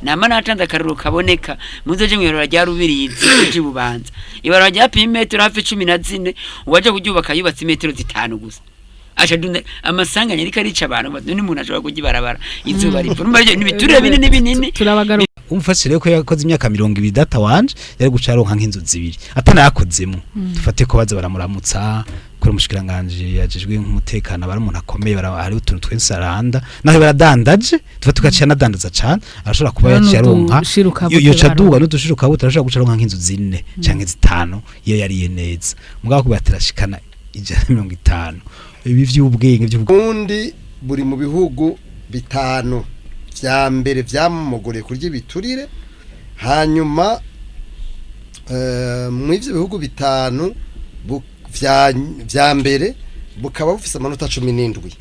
Nama natanze akarorero kaboneka: muzoje mw'ibarabara rya Rubirizi uje Bubanza, ibarabara ryapimye imetero hafi 14, uwaje kuryubaka yubatse imetero 5 gusa, aca dunda amasanganya ariko arica abantu. None umuntu ashobora kurya ibarabara izuba riva? Urumva ryo ni ibiturire binini binini. Turabagaruka. Umufashe rero ko yakoze imyaka 20, data wanje yari guca aronka nk'inzu zibiri atanayakozemo. Dufate ko baza baramuramutsa kuri umushikiranganje yajejwe nk'umutekano, abari umuntu akomeye, hari utuntu twinshi aranda naho baradandaje, tuba tugaciye anadandaza cane, arashobora kuba Rero yaciye aronka n'udushirukabuke yo yoca baronka. aduga n'udushirukabuke, arashobora guca aronka nk'inzu zine canke zitanu iyo yariye neza. Mugabo kuba atarashikana 150, ibi vy'ubwenge vy'ubwenge. Burundi buri mu bihugu bitanu vya mbere vyamugoreye kurya ibiturire. Hanyuma mu ivyo bihugu bitanu vya mbere bukaba bufise amanota 17.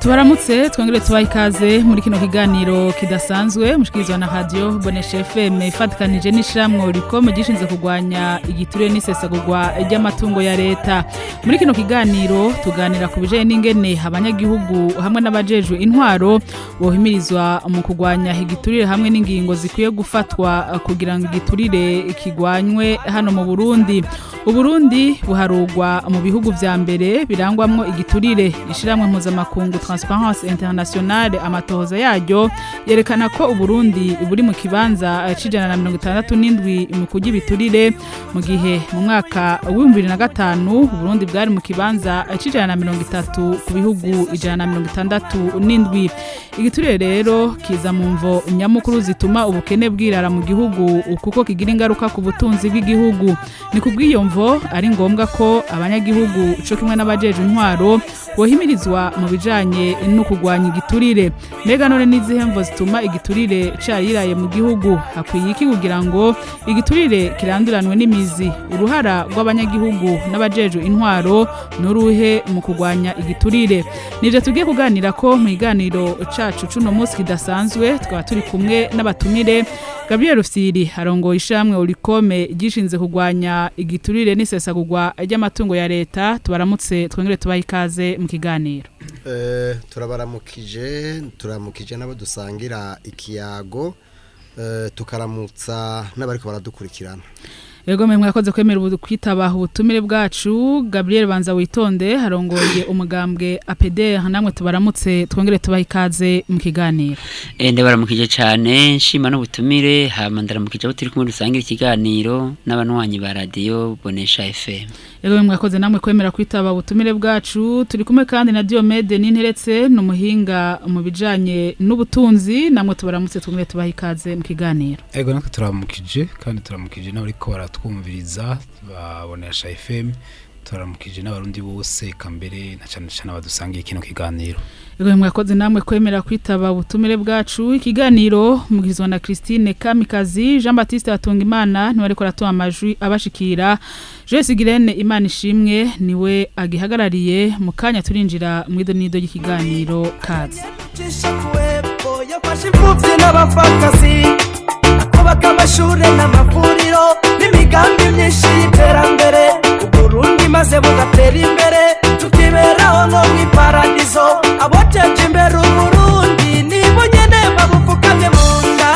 Tubaramutse, twongere tubaha ikaze muri kino kiganiro kidasanzwe mushikirizwa na Radio Bonesha FM ifatikanije n'ishirahamwe Olucome gishinzwe kurwanya igiturire n'isesagurwa ry'amatungo ya leta. Muri kino kiganiro tuganira ku bijanye n'ingene abanyagihugu hamwe n'abajejwe intwaro bohimirizwa mu kurwanya igiturire hamwe n'ingingo zikwiye gufatwa kugira ngo igiturire kigwanywe hano mu Burundi. Uburundi buharugwa mu bihugu vya mbere birangwamwo igiturire. Ishirahamwe mpuzamakungu Transparency International, amatohoza yaryo yerekana ko Uburundi buri mu kibanza c'167 mu kurya ibiturire, mu gihe mu mwaka w'2005 Uburundi bwari mu kibanza c'130 ku bihugu 167. Igiturire rero kiza mu mvo nyamukuru zituma ubukene bwirara mu gihugu, kuko kigira ingaruka ku butunzi bw'igihugu. Ni kubw'iyo mvo ari ngombwa ko abanyagihugu co kimwe n'abajeje intwaro bohimirizwa mu bijanye no kurwanya igiturire. Mbega none n'izihe mvo zituma igiturire cariraye mu gihugu? Hakwiye iki kugira ngo igiturire kiranduranwe n'imizi? Uruhara rw'abanyagihugu n'abajejwe intwaro n'uruhe mu kurwanya igiturire? Nivyo tugiye kuganira ko mu kiganiro cacu cuno munsi kidasanzwe. Tukaba turi kumwe n'abatumire: Gabriel Rufyiri arongoye ishirahamwe Olucome gishinze kurwanya igiturire n'isesagurwa ry'amatungo ya leta. Tubaramutse, twongere tubahe ikaze mu kiganiro. Turabaramukije, turamukije n'abo dusangira ikiyago, tukaramutsa n'abariko baradukurikirana. Yego mwe, mwakoze kwemera ubu kwitaba ubutumire bwacu. Gabriel Banza Witonde harongoye umugambwe APDR, namwe tubaramutse, twongere tubahe ikaze mu kiganiro. Ndabaramukije cyane, nshima n'ubutumire, hama ndaramukije abo turi kumwe dusangira ikiganiro n'abanywanyi ba Radio Bonesha FM. Yego, mwakoze namwe kwemera kwitaba ubutumire bwacu. Turi kumwe kandi na Diomede Ninteretse, ni umuhinga mu bijanye n'ubutunzi. Namwe tubaramutse, twongere tubahe ikaze mu kiganiro. Ego, natwe turamukije kandi turamukije n'abariko baratwumviriza babonesha FM, turamukije n'abarundi bose, eka mbere na cane cane abadusangiye kino kiganiro. Yego, mwakoze namwe kwemera kwitaba ubutumire bwacu. Ikiganiro mugizwe na Christine Kamikazi, Jean Baptiste Hatungimana niwe ariko aratuma amajwi abashikira, Joyce Girene Imana ishimwe niwe agihagarariye. Mu kanya turinjira mu idonido ry'ikiganiro. Kaze. Cisha kuwepfo, yafashe imfuvyi n'abapfakazi, akubaka amashure n'amavuriro n'imigambi myinshi y'iterambere, Uburundi maze bugatera imbere, tukiberaho nko mw'iparadizo. Aboteje imbere Uburundi nibo nyene babufukamye mu nda.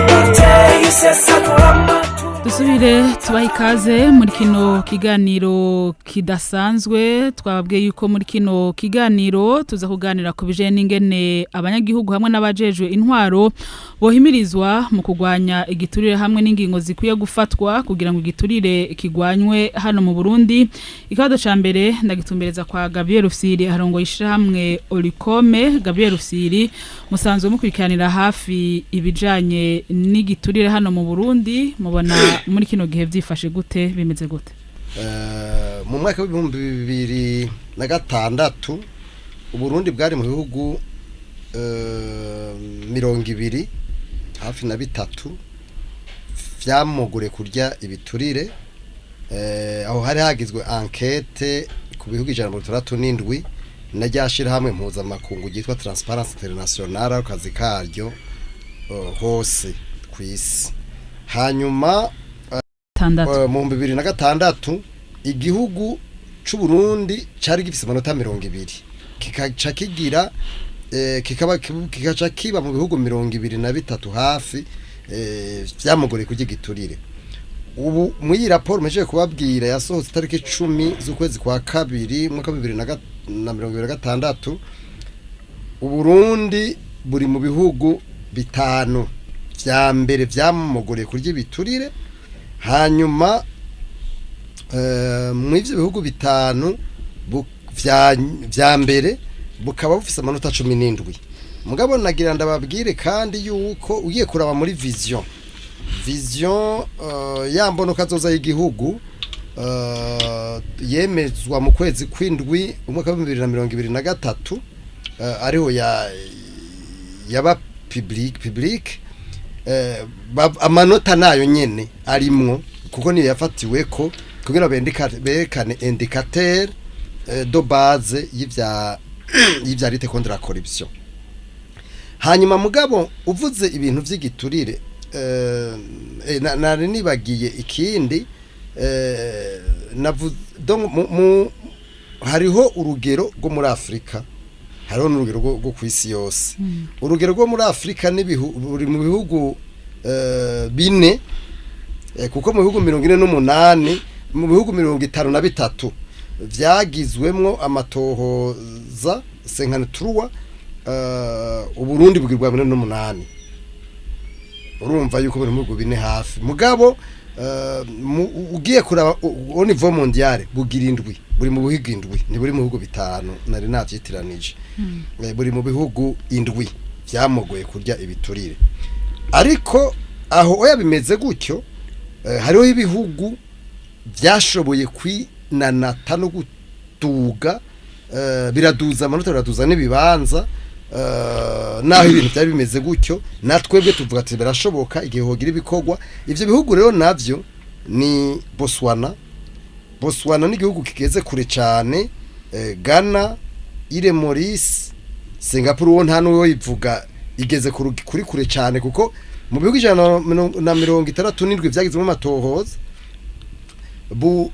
Duteye isesagura amatungo. Dusubire tubahe ikaze muri kino kiganiro kidasanzwe. Twababwiye yuko muri kino kiganiro tuza kuganira ku bijanye n'ingene abanyagihugu hamwe n'abajejwe intwaro bohimirizwa mu kurwanya igiturire hamwe n'ingingo zikwiye gufatwa kugira ngo igiturire kigwanywe hano mu Burundi. Ikibazo ca mbere ndagitumbereza kwa Gabriel Rufyiri arongoye ishirahamwe Olucome. Gabriel Rufyiri, musanzwe mukurikiranira hafi ibijanye n'igiturire hano mu Burundi. Mubona muri kino gihe vyifashe gute, bimeze gute? Mu mwaka w'2006 Uburundi bwari mu bihugu 20 hafi na bitatu vyamugure kurya ibiturire. Aho hari hagizwe enquête ku bihugu 167 na rya shirahamwe mpuzamakungu ryitwa Transparency International, akazi karyo hose kw'isi. Hanyuma tandatu mu 2006 igihugu c'u Burundi cari gifise amanota 20, kikaca kigira Kikaba kikaca kiba mu bihugu 23 hafi vyamugore kurya igiturire. Ubu muri iyi raporo mpejeje kubabwira yasohotse itariki 10 z'ukwezi kwa kabiri umwaka wa 2026, Uburundi buri mu bihugu bitanu vya mbere vyamugoreye kurya ibiturire. Hanyuma mu ivyo bihugu bitanu vya mbere bukaba bufise amanota 17. Mugabo nagira ndababwire kandi yuko ugiye kuraba muri vision ya mbonoka zoza y'igihugu yemezwa mu kwezi kw'indwi umwaka wa 2023, ariho ya yaba public, amanota nayo nyene arimwo, kuko niyo yafatiwe ko kugira berekane indicateur de base y'ivya lutte contre la corruption. Hanyuma mugabo uvuze ibintu vy'igiturire, nari nibagiye ikindi. Donc hariho urugero rwo muri Afrika, hariho n'urugero rwo kw'isi yose. Urugero rwo muri Afrika buri mu bihugu bine, kuko mu bihugu 48, mu bihugu 53 vyagizwemwo amatohoza 53, Uburundi bugirwa 48. Urumva yuko buri mu bihugu bine hafi. Mugabo ugiye kuraba au niveau mondial bugira indwi, buri mu bihugu indwi, ni buri mu bihugu bitanu nari navyitiranije. Buri mu bihugu indwi vyamogoye kurya ibiturire. Ariko aho oya bimeze gutyo, hariho ibihugu vyashoboye kwinanata no gutuga, biraduza amanota, biraduza n'ibibanza, naho ibintu byari bimeze gutyo. Natwebwe tuvuga ati birashoboka igihe hogira ibikorwa. Ivyo bihugu rero navyo ni Botswana. Botswana ni igihugu kigeze kure cyane, Ghana, Ile Maurice, Singapore uwo nta n'uwo yivuga, igeze kuri kure cyane, kuko mu bihugu 167 vyagizemo amatohoza bu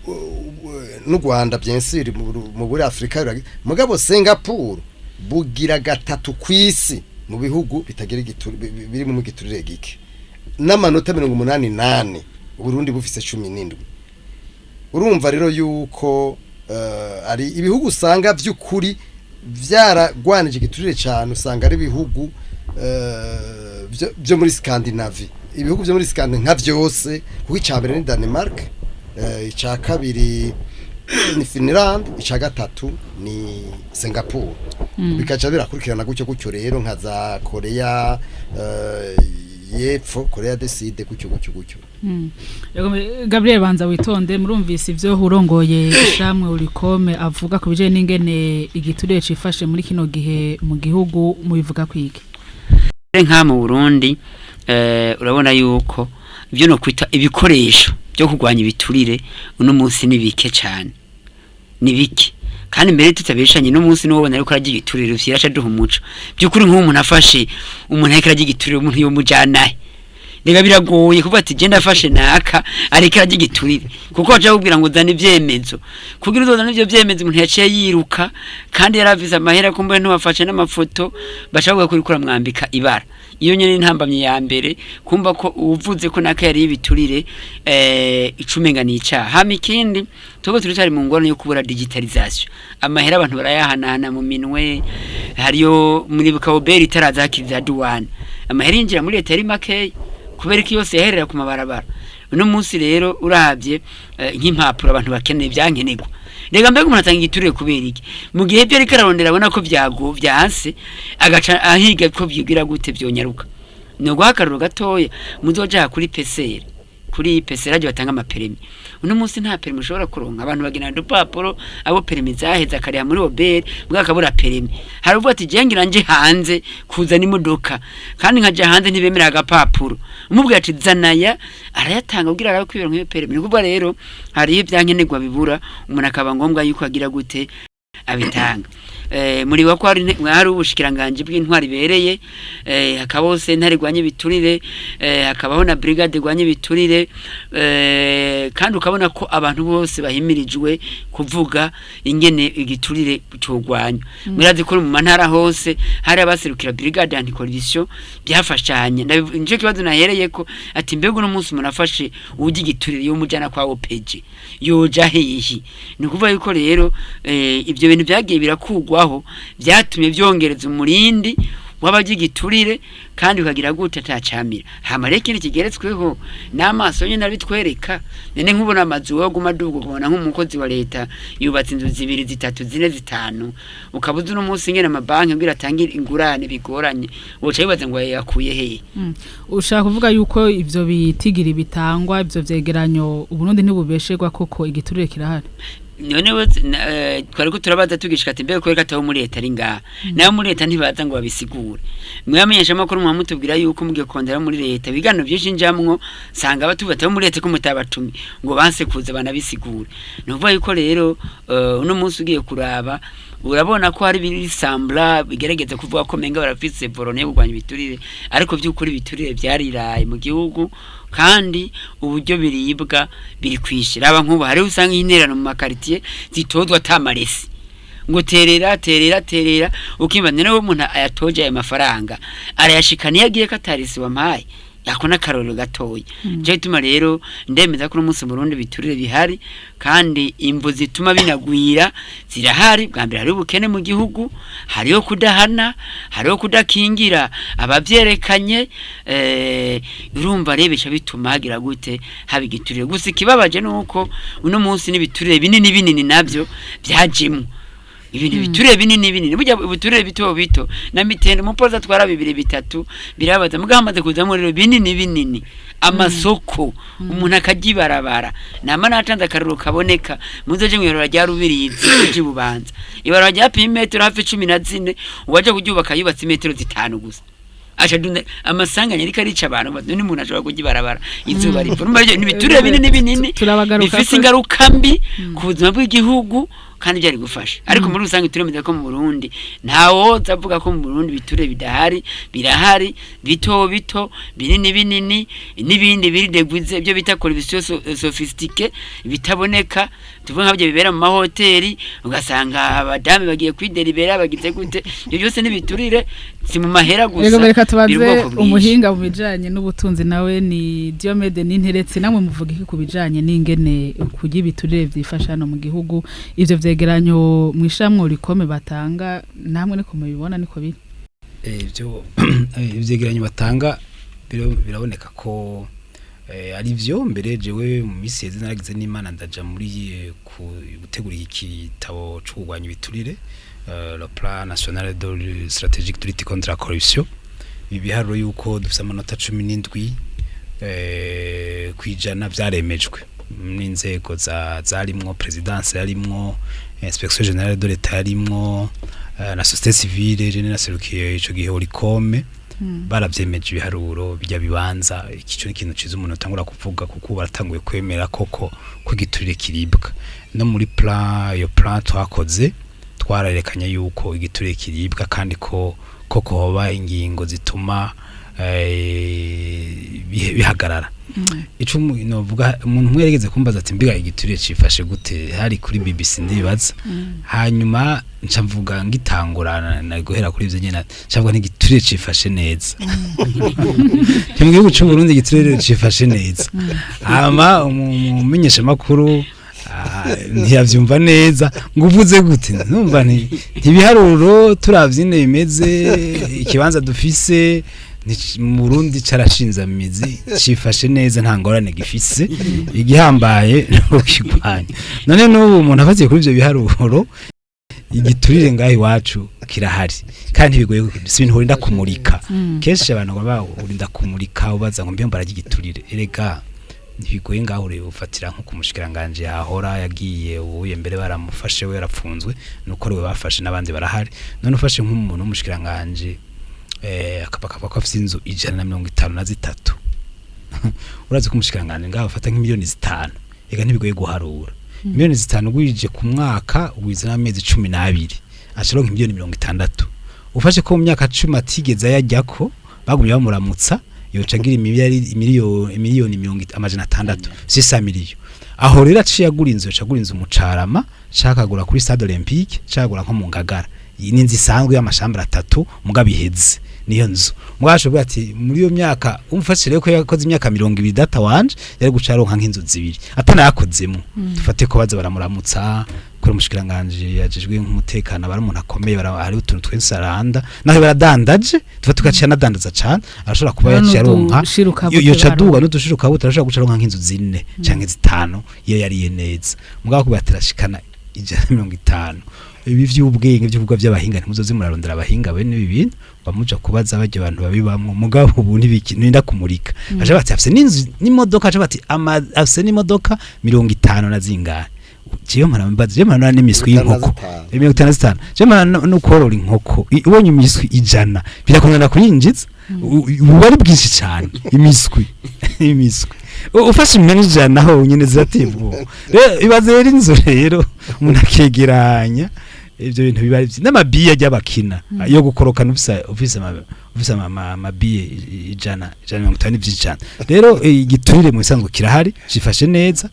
n'u Rwanda bien sûr mu buri Afrika mugabo Singapore bugira gatatu kwisi mu bihugu bitagira biri mu giturire gike n'amanota 84, Uburundi bufise 17. Urumva rero yuko ari ibihugu usanga vy'ukuri vyaragwanije igiturire cyane, usanga ari ibihugu vyo muri Scandinavie, ibihugu vyo muri Scandinavie nka vyose, kuko icya mbere ni Denmark, icya kabiri ni Finland, icya gatatu ni Singapore. Bikaca birakurikirana gutyo gutyo rero nka za Korea y'epfo, Korea du Sud, gutyo gutyo gutyo. Yego, Gabriel Banza Witonde, murumvise ivyo urongoye ishamwe Olucome avuga ku bijanye n'ingene igiturire cifashe muri kino gihe mu gihugu, mubivuga kwiki? Nka mu Burundi, urabona yuko ibyo no kwita ibikoresho byo kurwanya ibiturire uno munsi ni bike cyane, ni bike. Kandi mbere tutabeshanye, no munsi n'uwo ariko arajya igiturire vyiraca duha umuco by'ukuri. Nk'uwo umuntu afashe umuntu ariko arajya igiturire, umuntu yo mujanahe? Rega biragoye kuvuga ati genda afashe naka ariko arajya igiturire, kuko baca bakubwira ngo zana ivyemezo. Kugira uzozana ivyo vyemezo, umuntu yaciye yiruka kandi yaravize amahera, kumbe ntiwafashe n'amafoto, baca bavuga ko uriko uramwambika ibara. Iyo nyene intambamye ya mbere, kumva ko uvuze ko naka yari ibiturire, icumenga ni icaha. Hama ikindi, twebwe turacari mu ngorane yo kubura digitalisation. Amahera abantu barayahanahana mu minwe. Hariyo muri bukawoberi itaraza hakiriza douane, amahera yinjira muri leta yari makeya kubera ko yose yaherera ku mabarabara. Uno munsi rero uravye, nk'impapuro abantu bakeneye byankenerwa. Rega mbega umuntu atanga igiturire kubera iki, mu gihe ibyo ariko ararondera abona ko vyago vyanse, agaca ahiga ko vyigira gute vyonyaruka? Ni uguha akarorero gatoya: muzoja kuri PCR, kuri PCR aje batanga ama permis. Uno munsi nta permis ushobora kuronka, abantu bagenda udupapuro. Abo permis zaheze akariha muri OBR mbwa akabura permis. Hari uvuga ati je ngira nje hanze kuzana imodoka, kandi nkaja hanze ntibemera agapapuro. Umubwira ati zanaya, arayatanga kugira arabe kwibera nk'iyo permis. Ni kuvuga rero hariho ibyankenerwa bibura, umuntu akaba ngombwa yuko agira gute. Abitanga. Muri wa ko hari ubushikiranganje bw'intwari ibereye, hakabaho sentare irwanya ibiturire, hakabaho na brigade irwanya ibiturire, kandi ukabona ko abantu bose bahimirijwe kuvuga ingene igiturire cogwanywa. Murazi ko mu mantara hose hari abaserukira brigade anticorruption byafashanye. Nico kibazo nahereyeko ati mbega uno munsi umuntu afashe urya igiturire yomujana kwa OPG yoja hehe? Ni ukuvuga yuko rero ivyo bintu byagiye birakugwaho byatumye byongereza umurindi w'abarya igiturire, kandi ukagira gute atacamira. Hama rero ikindi kigeretsweho n'amaso nyene abitwereka, none nk'ubona amazu wowe aguma aduga, ukabona nk'umukozi wa leta yubatse inzu zibiri, zitatu, zine, zitanu, ukabuza uno munsi ingene amabanki kugira atange ingurane bigoranye, woca wibaza ngo yakuye hehe? Ushaka kuvuga yuko ivyo bitigiri bitangwa, ivyo vyegeranyo, Uburundi ntibubesherwa koko igiturire kirahari? None we twari ko turabaza tugishika ati mbega kubera ko atabo muri leta ari ngaha, nayo muri leta ntibaza ngo babisigure. Mwamenyesha amakuru muba mutubwira yuko mugiye kondera muri leta ibiganiro byinshi njamwo sanga batubata muri leta ko mutabatumye ngo banse kuza banabisigure. Ni ukuvuga yuko rero uno munsi ugiye kuraba urabona ko hari ibisambla bigerageza kuvuga ko menga barafise volonté yo kurwanya ibiturire, ariko by'ukuri ibiturire byariraye mu gihugu kandi uburyo biribwa biri kwishira. Aba nk'ubu hariho usanga intererano mu makaritiye zitozwa atamaresi, ngo terera terera terera, ukimba none umuntu ayatoje ayo mafaranga arayashikana iyo agiye ko atarisi wampaye yako n'akarorero gatoya. Nico gituma rero ndemeza ko uno munsi mu Burundi biturire bihari, kandi imvo zituma binagwira zirahari. Bwa mbere hariho ubukene mu gihugu, hariho kudahana, hariho kudakingira abavyerekanye. Urumva rero bica bituma hagira gute haba igiturire. Gusa ikibabaje nuko uno munsi n'ibiturire binini binini navyo vyajemwo ibintu biturire binini binini. Burya ubuturire bito bito na mitende umupolisi atwara bibiri bitatu birabaza, mugabo hamaze kuzamwo rero binini binini amasoko umuntu akagibarabara. Nama natanze akarorero kaboneka, muzoje mw'ibarabara rya Rubirizi rije Bubanza, ibarabara ryapimye imetero hafi 14, uwaje kuryubaka yubatse imetero 5 gusa, aca dunda amasanganya ariko arica abantu. None umuntu ashobora kugibarabara izuba riva? Urumva rero ni ibiturire binini binini Turabagaruka bifise ingaruka mbi ku buzima bw'igihugu kandi byari gufasha. Ariko muri rusange turemeza ko mu Burundi ntawoza avuga ko mu Burundi biture bidahari. Birahari bito bito, binini binini, n'ibindi biri deguize, ibyo bita corruption sophistiquée bitaboneka. Tuvuga nk'abyo bibera mu mahoteli, ugasanga abadamu bagiye kwideribera bagize gute, ibyo byose n'ibiturire, si mu mahera gusa. Yego, reka biri tubaze ubwoko bwinshi. Umuhinga mu bijanye n'ubutunzi nawe ni Diomede Ninteretse. Namwe muvuga iki ku bijanye n'ingene kurya ibiturire vyifasha hano mu gihugu? Ivyo vyegeranyo mwishamwo rikome batanga, namwe niko mubibona, niko biri? Ibyo ivyegeranyo batanga biraboneka ko ari vyo. Mbere jewe mu minsi yeze naragize n'Imana ndaja muri gutegura iki gitabo co kurwanya ibiturire, le plan national de lutte stratégique de lutte contre la corruption. Ibi biharuro yuko dufise amanota 17 kwijana vyaremejwe n'inzego za zarimwo présidence, yarimwo inspection générale de l'État, yarimwo na société civile. Je naserukiye ico gihe Oricome, baravyemeje ibiharuro bijya bibanza. Ikico ni ikintu ciza umuntu atangura kuvuga, kuko ubu baratanguye kwemera koko ko igiturire kiribwa. No muri plan, iyo plan twakoze, twararekanye yuko igiturire kiribwa kandi ko koko hoba ingingo zituma bihagarara. Ico novuga, umuntu umwe yarigeze kumbaza ati mbiga igiturire cifashe gute, hari kuri BBC ndibaza. Hanyuma nca mvuga ngitangura na guhera kuri ivyo nyene, nca mvuga nti igiturire cifashe neza mu gihugu c'u Burundi, igiturire cifashe neza. Hama umumenyesha makuru ntiyavyumva neza, ngo uvuze gute? Numva nti ntibiharuro turavye ingene bimeze, ikibanza dufise mu Burundi carashinze imizi, cifashe neza, nta ngorane gifise, igihambaye ukigwanya. None n'ubu umuntu afatiye kuri ivyo biharuro, igiturire ngaho iwacu kirahari kandi ntibigoye, si ibintu urinda kumurika. Kenshi abantu baba urinda kumurika ubaza ngo mbe mbararya igiturire. Erega ntibigoye, ngaho ureba ufatira nko ku mushikiranganje yahora yagiye ubuye, mbere baramufashe, we yarapfunzwe, nuko ariwe bafashe n'abandi barahari. None ufashe nk'umuntu w'umushikiranganje akaba akavuga ko afise inzu 153, urazi ko umushikiranganje ngaho afata nk'imiliyoni 5, ega ntibigoye guharura. Miliyoni 5 ugwije ku mwaka, ugwiza n'amezi 12, acaronka miliyoni 60. Ufashe ko mu myaka 10 atigeze ayajyako, bagumye bamuramutsa, yoca agira imiliyoni 600, 600 miliyo. Aho rero aciye agura inzu, yoca agura inzu mu Carama, cakagura kuri Stade Olympique, cakagura nko mu Ngagara. Iyi ni inzu isanzwe y'amashambara atatu, mugabo iheze niyo nzu. Mugabo ashobora ati muri iyo myaka, umufashe rero ko yakoze imyaka 20, data wanje yari guca aronka nk'inzu zibiri atanayakozemo. Dufate ko baza baramuramutsa kuri umushikiranganje yajejwe nk'umutekano, abari umuntu akomeye, hari utuntu tw'insaranda naho baradandaje, tuba tugaciye anadandaza cane, arashobora kuba yaciye aronka yoca aduga n'udushiruka buta, arashobora guca aronka nk'inzu zine canke zitanu iyo yariye neza. Mugabo kuba atarashikana 150, ibi vy'ubwenge by'uvuga by'abahinga, ntimuzoze murarondera abahinga bene ibi bintu, bamuja kubaza barya abantu babibamwo. Mugabo ubu ntibiki ninda kumurika. Aje bati afise n'inzu n'imodoka, aje bati afise n'imodoka 50 na zingahe. Jewe mpora mbaza, jewe mpora n'imiswi y'inkoko 55, jewe mpora no korora inkoko. Ubonye imiswi 100 birakunanira kuyinjiza. Ubu ari bwinshi cyane imiswi ufashe impene 100 aho nyene ziratebwa. Rero ibaze rero inzu, rero umuntu akegeranya ivyo bintu biba ari n'amabiye ajya bakina yo gukorokana, ufise amabiye 100, 150, byinshi cyane. Rero igiturire mu bisanzwe kirahari, cifashe neza,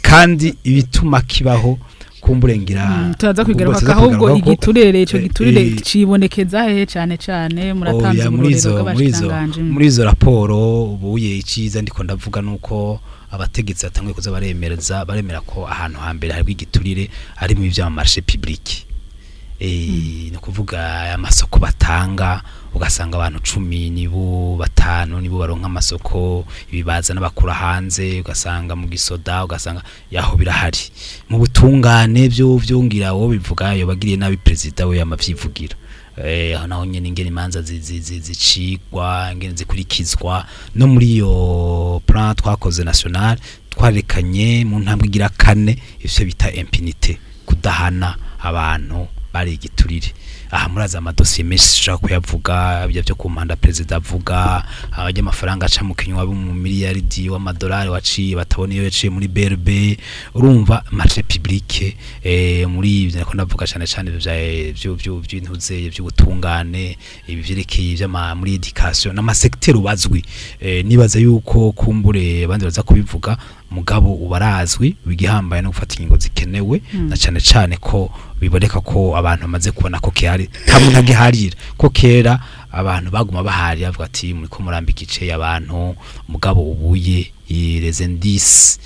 kandi ibituma kibaho kumburengira. Turaza kumbure kwigaruka tuza ahubwo kubigarukako. Igiturire ico giturire cibonekeza hehe cane cane? Muratanze Oya, muri uburorero izo muri izo bw'abashikiranganji. Muri izo raporo ubuye, iciza ndiko ndavuga nuko abategetsi batanguye kuza baremereza, baremera ko ahantu hambere hari igiturire ari mu vy'ama marché public, ni ukuvuga amasoko batanga, ugasanga abantu 10 nibo, batanu nibo baronka amasoko, ibibaza n'abakura hanze, ugasanga mu gisoda, ugasanga yaho birahari. Mu butungane byo vyongira wo bivuga yo bagiriye nabi president we yamavyivugira. Aho naho nyene ingene imanza zicigwa, ingene zikurikizwa. No muri iyo plan twakoze national, twarekanye mu ntambwe igira kane ivyo bita impunité, kudahana abantu bari igiturire. Aha murazi amadosiye menshi ushobora kuyavuga, bijya byo ku mpanda perezida avuga, abajya amafaranga aca mu kinywa mu miliyaridi w'amadolari waciye batabona iyo yaciye muri BRB. Urumva marché public, muri ibyo nako ndavuga cyane cyane ibyo bya byo by'intuze by'ubutungane, ibi vyerekeye ivy'ama muri education n'amasecteur ubazwi. Nibaza yuko kumbure abandi baza kubivuga, mugabo ubarazwi bigihambaye no gufata ingingo zikenewe, na cyane cyane ko biboneka ko abantu bamaze kubona ko kihari, nta muntu agiharira ko kera abantu baguma baharira bavuga ati muri ko murambika ice abantu. Mugabo ubuye les indices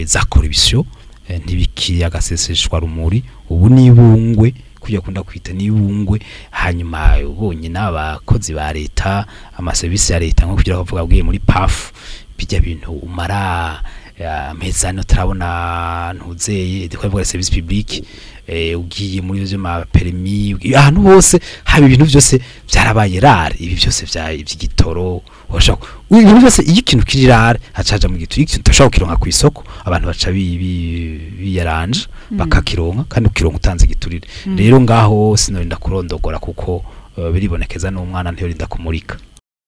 za corruption ntibikiri agaseseshwa rumuri, ubu nibungwe kujya kunda kwita nibungwe. Hanyuma ubonye n'abakozi ba leta, amaserivisi ya leta, nko kugira bavuga bwiye muri PAF, bijya bintu umara amezi ane utarabona ntuzeye, ndiko ndavuga service public, ugiye muri ivyo ma permis, ahantu hose haba ibintu byose byarabaye rare. Ibi byose vya iby'igitoro washaka, ibintu byose, iyo ikintu kiri rare hacaja mu gitoro. Ikintu utashobora kukironka ku isoko, abantu baca biyaranja bakakironka, kandi ukironka utanze igiturire. Rero ngaho sinorinda kurondogora kuko biribonekeza n'umwana ntiyorinda kumurika.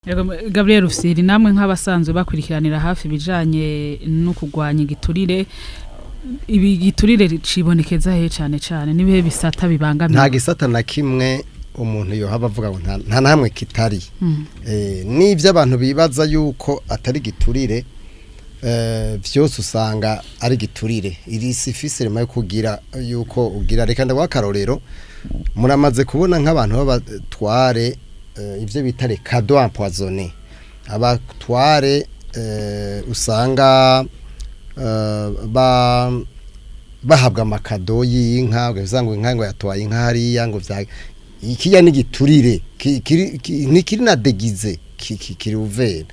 Yego, Gabriel Rufyiri, namwe nk'abasanzwe bakurikiranira hafi ibijanye no kurwanya igiturire, ibi giturire cibonekeza hehe cane cane? Nibihe bisata bibangamiye? Nta gisata na kimwe umuntu yohava avuga ngo nta na hamwe kitari. N'ibyo abantu bibaza yuko atari giturire, vyose usanga ari giturire. Iri sifise rema yo kugira yuko ugira. Reka ndaguha akarorero: muramaze kubona nk'abantu b'abatware, ivyo bita les cadeaux empoisonnés, abatware usanga ba bahabwa amakado y'inka, ugasanga ngo inka ngo yatwaye inka hariya, ngo vya ikijya n'igiturire ntikiri na déguisé, kiri ouvert.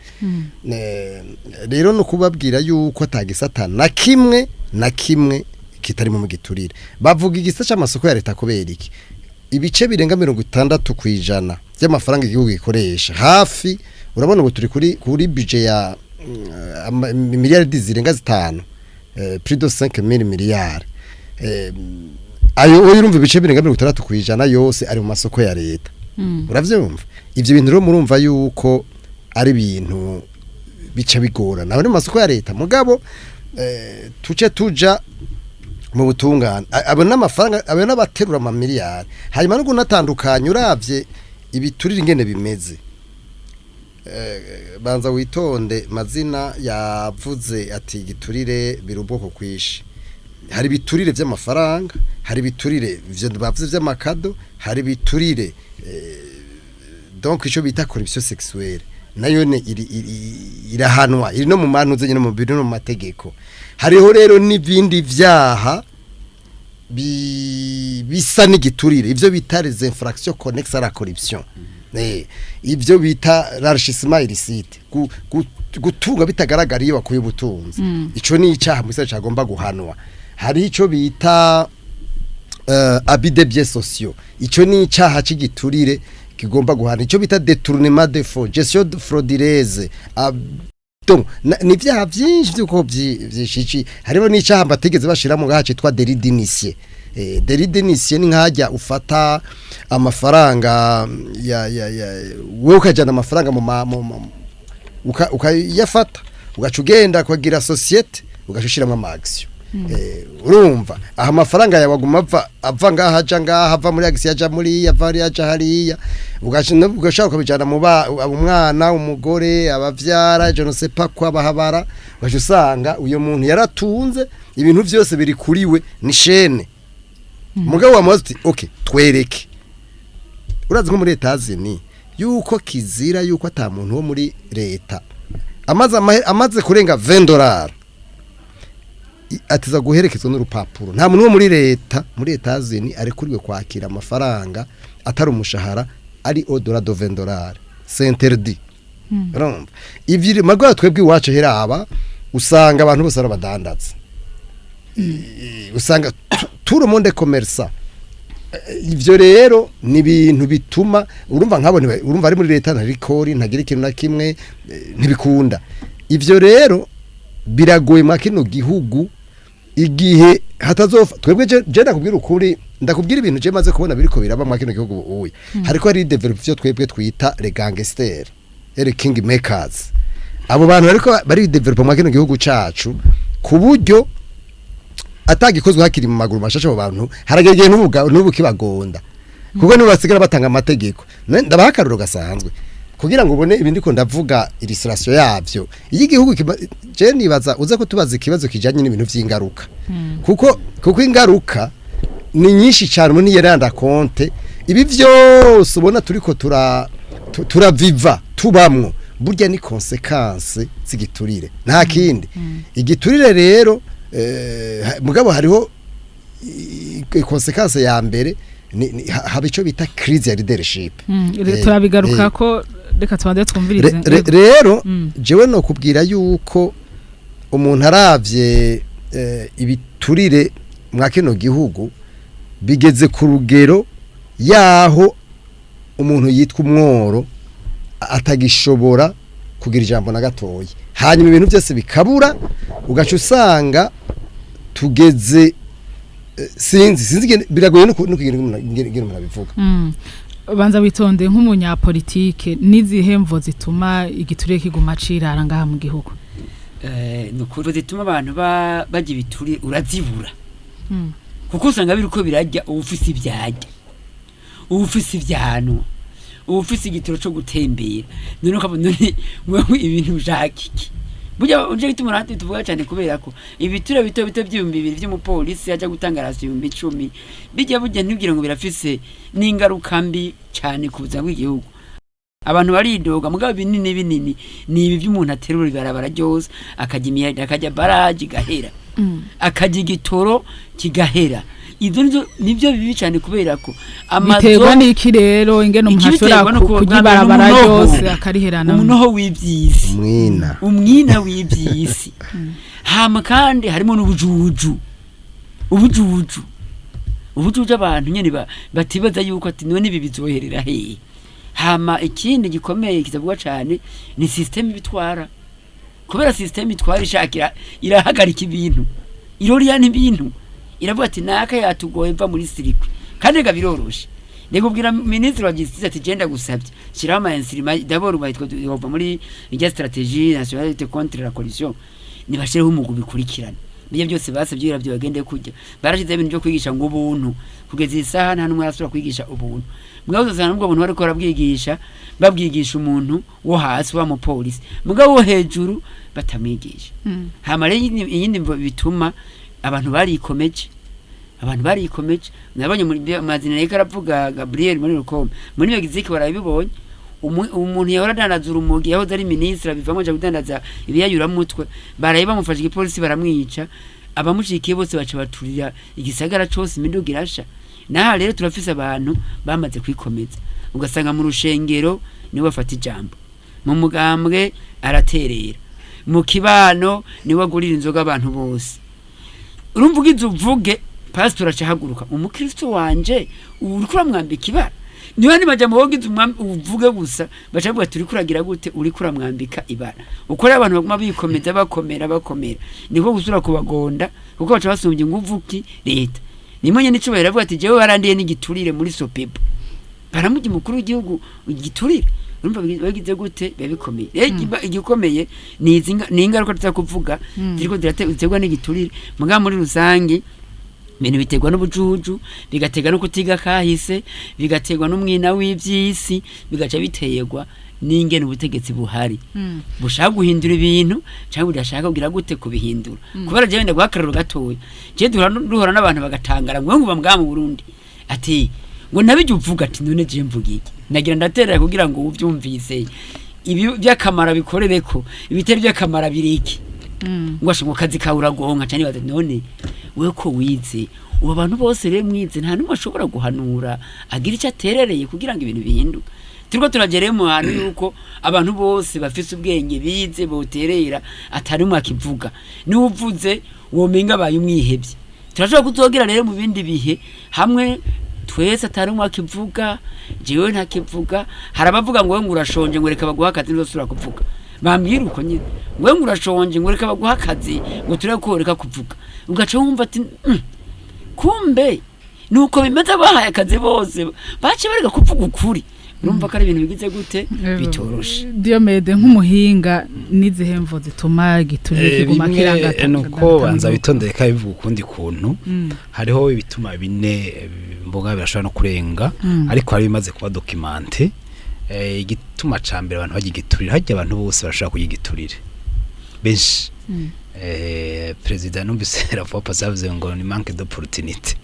Rero no kubabwira yuko atagisata na kimwe na kimwe kitari mu giturire. Bavuga igisa c'amasoko ya leta kubera iki? Ibice birenga 60% by'amafaranga igihugu gikoresha hafi, urabona ubu turi kuri budget ya miliyaridi zirenga 5, plus de 5000 miliyari. Ayo oyo urumva ibice birenga 60% yose ari mu masoko ya leta. Uravyumva ivyo bintu rero, murumva yuko ari ibintu bica bigorana, ari mu masoko ya leta. Mugabo tuce tuja Mu butungane. Abo n'amafaranga, abo n'abaterura amamiliyari. Hanyuma no kunatandukanya, uravye ibiturire ingene bimeze, banza witonde. Mazina yavuze ati igiturire biri ubwoko kwishi. Hari ibiturire vy'amafaranga, hari ibiturire ivyo bavuze vy'ama cadeaux, hari ibiturire donc ico bita corruption sexuelle, nayo ne iri, irahanwa, iri no mu mantuze nyene, mu biri no mu mategeko. Hariho rero n'ibindi vyaha bisa n'igiturire, ivyo bita les infractions connexes à la corruption, ivyo bita l'enrichissement illicite, gutunga bitagaragara iyo wakuye ubutunzi. Ico ni icaha mu cagomba guhanwa. Hari ico bita abus de biens sociaux, ico ni icaha c'igiturire kigomba guhana. Ico bita détournement de fonds, gestion de frauduleuse, donc ni ivyaha vyinshi vy'uko vyishici. Hariho n'icaha batigeze bashira mu ngaha citwa délit d'initié. Délit d'initié ni nkajya ufata amafaranga ya wewe, ukajana amafaranga mu ma- mu ma- ukayafata, ugaca ugenda ukagira société, ugaca ushiramwo ama action. Urumva aha amafaranga yawe aguma ava ngaha aja ngaha, ava muri action aja muri, ava hariya aja hariya, ugashaka ukabijana mu ba umwana, umugore, abavyara, je ne sais pas quoi, bahabara, ugaca usanga uyo muntu yaratunze, ibintu vyose biri kuri we, ni chaîne. Mugabo wamubaza uti: "Okay, twereke." Urazi nko muri Etazini yuko kizira yuko ata muntu wo muri leta amaze kurenga $20 atiza guherekezwa n'urupapuro. Nta muntu wo muri leta muri Etazini arekuriwe kwakira amafaranga atari umushahara ari au-delà de $20, c'est interdit. Urumva ivyo magwa twebwe iwacu heraba usanga abantu bose arabadandaza, usanga tout le monde est commerçant. Ivyo rero ni ibintu bituma urumva nkabo urumva ari muri leta, ntari kori, ntagira ikintu na kimwe, ntibikunda. Ivyo rero biragoye mwa kino gihugu igihe hatazofa. Twebwe je ndakubwira ukuri, ndakubwira ibintu je maze kubona biriko biraba mwa kino gihugu ubu. Hariko hari développe ivyo twebwe twita les gangsters et les king makers. Abo bantu bariko bari développe mwa kino gihugu cacu ku buryo atagikozwe hakiri mu maguru mashasha, abo bantu haragera igihe n'ubu kibagonda, kuko nibo basigara batanga amategeko. Ndabaha akarorero gasanzwe kugira ngo ubone ibindi ko ndavuga, illustration yavyo. Iyo igihugu je nibaza uza kutubaza ikibazo kijanye n'ibintu vy'ingaruka, kuko ingaruka ni nyinshi cyane, umuntu ntiyeranda compte. Ibi vyose ubona turiko turaviva tubamwo, burya ni conséquence z'igiturire, nta kindi. Igiturire rero, mugabo hariho conséquence ya mbere haba ico bita crise ya leadership. Turabigaruka ko, reka tubanze twumvirize. Rero jewe no kubwira yuko umuntu aravye ibiturire mwa kino gihugu bigeze ku rugero yaho umuntu yitwa umworo atagishobora kugira ijambo na gatoya, hanyuma ibintu byose bikabura, ugaca usanga tugeze sinzi biragoye no kugira ingene umuntu abivuga. Banza witonde. Nk'umunyapolitike, n'izihe mvo zituma igiturire kiguma cirara ngaha mu gihugu? Ni ukuri zituma abantu barya ibiturire urazibura, kuko usanga biriko birarya uwufise ivyarya, uwufise ivyanwa, uwufise igitoro co gutembera. None ukabona, none wewe ibintu ushaka iki? Burya uje gituma natwe tuvuga cyane, kubera ko ibiture bito bito by'ibihumbi 2 vy'umupolisi aja gutanga ration 10,000, bijya burya ntibwire ngo birafise n'ingaruka mbi cyane ku buzima bw'igihugu. Abantu baridoga, mugabo binini binini ni ibi by'umuntu aterura ibarabara ryose, akajya imihanda, akajya baraji gahera, akajya igitoro kigahera. Ibyo nivyo bibi cyane, kubera ko Biterwa n'iki rero, ingene umuntu ashobora Ikibiterwa nuko kurya bwa mbere ibarabara n'umunoho. ryose akariherana? Umunoho w'ivyisi, Umwina. Umwina w'ivyisi. Hama kandi harimo n'ubujuju, ubujuju, abantu nyene batibaza yuko ati: "None ibi bizoherera hehe?" Hama ikindi gikomeye kitavugwa cane ni système ibitwara, kubera système itwara ishakira irahagarika ibintu, iroriyana ibintu, iravuga ati: "Naka yatugoye, mva muri circuit." Kandi rega biroroshe. Ndikubwira, minisitiri wa justice ati: "Genda gusabye shiraho ama instruments d'abord bahitwa bava muri irya stratégie nationale de lutte contre la corruption, nibashireho umugwi bikurikirana." Bijya byose basabye biravyo bagende kujya. Barashize ibintu byo kwigisha ngo ubuntu. Kugeza iyi saha nta numwe arasubira kwigisha ubuntu. Mugabo uzosanga n'ubwo buntu bariko barabwigisha, babwigisha umuntu wo hasi wa mupolisi. Mugabo wo hejuru batamwigisha. Hama rero iyindi mvo bituma abantu barikomeje. Abantu barikomeje. Nabonye muri amazina yariko aravuga Gabriel muri Rukoma. Muri Mexique barabibonye. Umuntu yahora adandaza urumogi yahoze ari minisitiri abivamo aja kudandaza ibiyayuramutwe, baraye bamufashe igipolisi baramwica, abamushikiye bose baca baturira igisagara cose, imiduga irasha. Naha rero turafise abantu bamaze kwikomeza, ugasanga mu rushengero niwe bafata ijambo, mu mugambwe araterera, mu kibano niwe agurira inzoga abantu bose. Urumva ugize uvuge pasitori aca ahaguruka, umukristo wanje uriko uramwambika ibara. Niba ni majambo wogize uvuge gusa baca bavuga ati uriko uragira gute, uriko uramwambika ibara. Uko rero abantu baguma bikomeza bakomera bakomera, niko gusubira kubagonda, kuko baca basumbya inguvu ki leta. Nimwe nyene icubahiro avuga ati jewe barandiye n'igiturire muri Sopebu, baramujya umukuru w'igihugu igiturire. Urumva bagize gute, biba bikomeye. Rero igikomeye ni izi ni ingaruka tuza kuvuga ziriko ziterwa n'igiturire. Mugabo muri rusange ibintu biterwa n'ubujuju, bigaterwa no kutiga kahise, bigaterwa n'umwina w'ivy'isi, bigaca biterwa n'ingene ubutegetsi buhari bushaka guhindura ibintu cyangwa budashaka kugira gute kubihindura. Kubera jewe ndaguha akarorero gatoya, jewe duhura n'abantu bagatangara ngo ngo mbwa mu Burundi ati ngo nabijye uvuga ati none jewe mvuga iki, nagira ndaterera kugira ngo uvyumvise ibi by'akamaro bikorereko, ibitari by'akamaro biriki. Ngo ashe ngo kazi kawe uragonka cyane, baza none wewe ko wize, ubu abantu bose rero mwize nta numwe ashobora guhanura agira icyo aterereye kugira ngo ibintu bihinduke. Turiko turagereye mu hantu yuko abantu bose bafise ubwenge bize boterera atari umwe akivuga, niwe uvuze womenga abaye umwihebye. Turashobora kuzogera rero mu bindi bihe hamwe twese atari umwe akivuga, jewe ntakivuga. Hari abavuga ngo wewe ngo urashonje ngo reka baguhe akazi ntuzosubira kuvuga, bambwira uko nyine, ngo wewe ngo urashonje ngo reka baguhe akazi ngo turebe ko woreka kuvuga, ugaca wumva ati kumbe nuko bimeze, abahaye akazi bose baciye bareka kuvuga ukuri. Urumva ko ari ibintu bigize gute bitoroshe. Diomede nk'umuhinga n'izihe mvo zituma igiturire kiguma kirangata? Nuko banza bitondeye ko bivuga ukundi kuntu. Hariho ibituma bine, mboga birashobora no kurenga, ariko hari bimaze kuba documenté. Igituma ca mbere abantu bagigiturira, harya abantu bose barashobora kugigiturira benshi. Perezida numvise la fois passée yavuze ngo ni manque d'opportunité.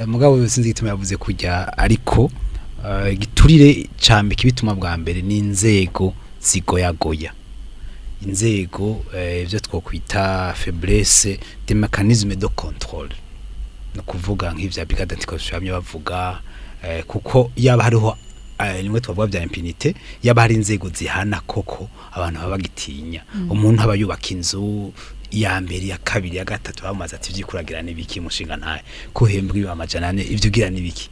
Mugabo sinzi igituma yavuze kujya, ariko igiturire ca mbere kibituma bwa mbere ni inzego zigoyagoya, inzego ivyo twokwita faiblesse des mécanismes de contrôle, no kuvuga nk'ivya brigade anticorruption bamye bavuga, kuko yaba hariho nimwe twavuga bya impunité, yaba hari inzego zihana koko abantu baba bagitinya. Umuntu aba yubaka inzu iya mbere, iya kabiri, iya gatatu, bamaze ati vyikuragira n'ibiki mushinga ntaye ko uhembwa ibi 400, ivyo ugira n'ibiki.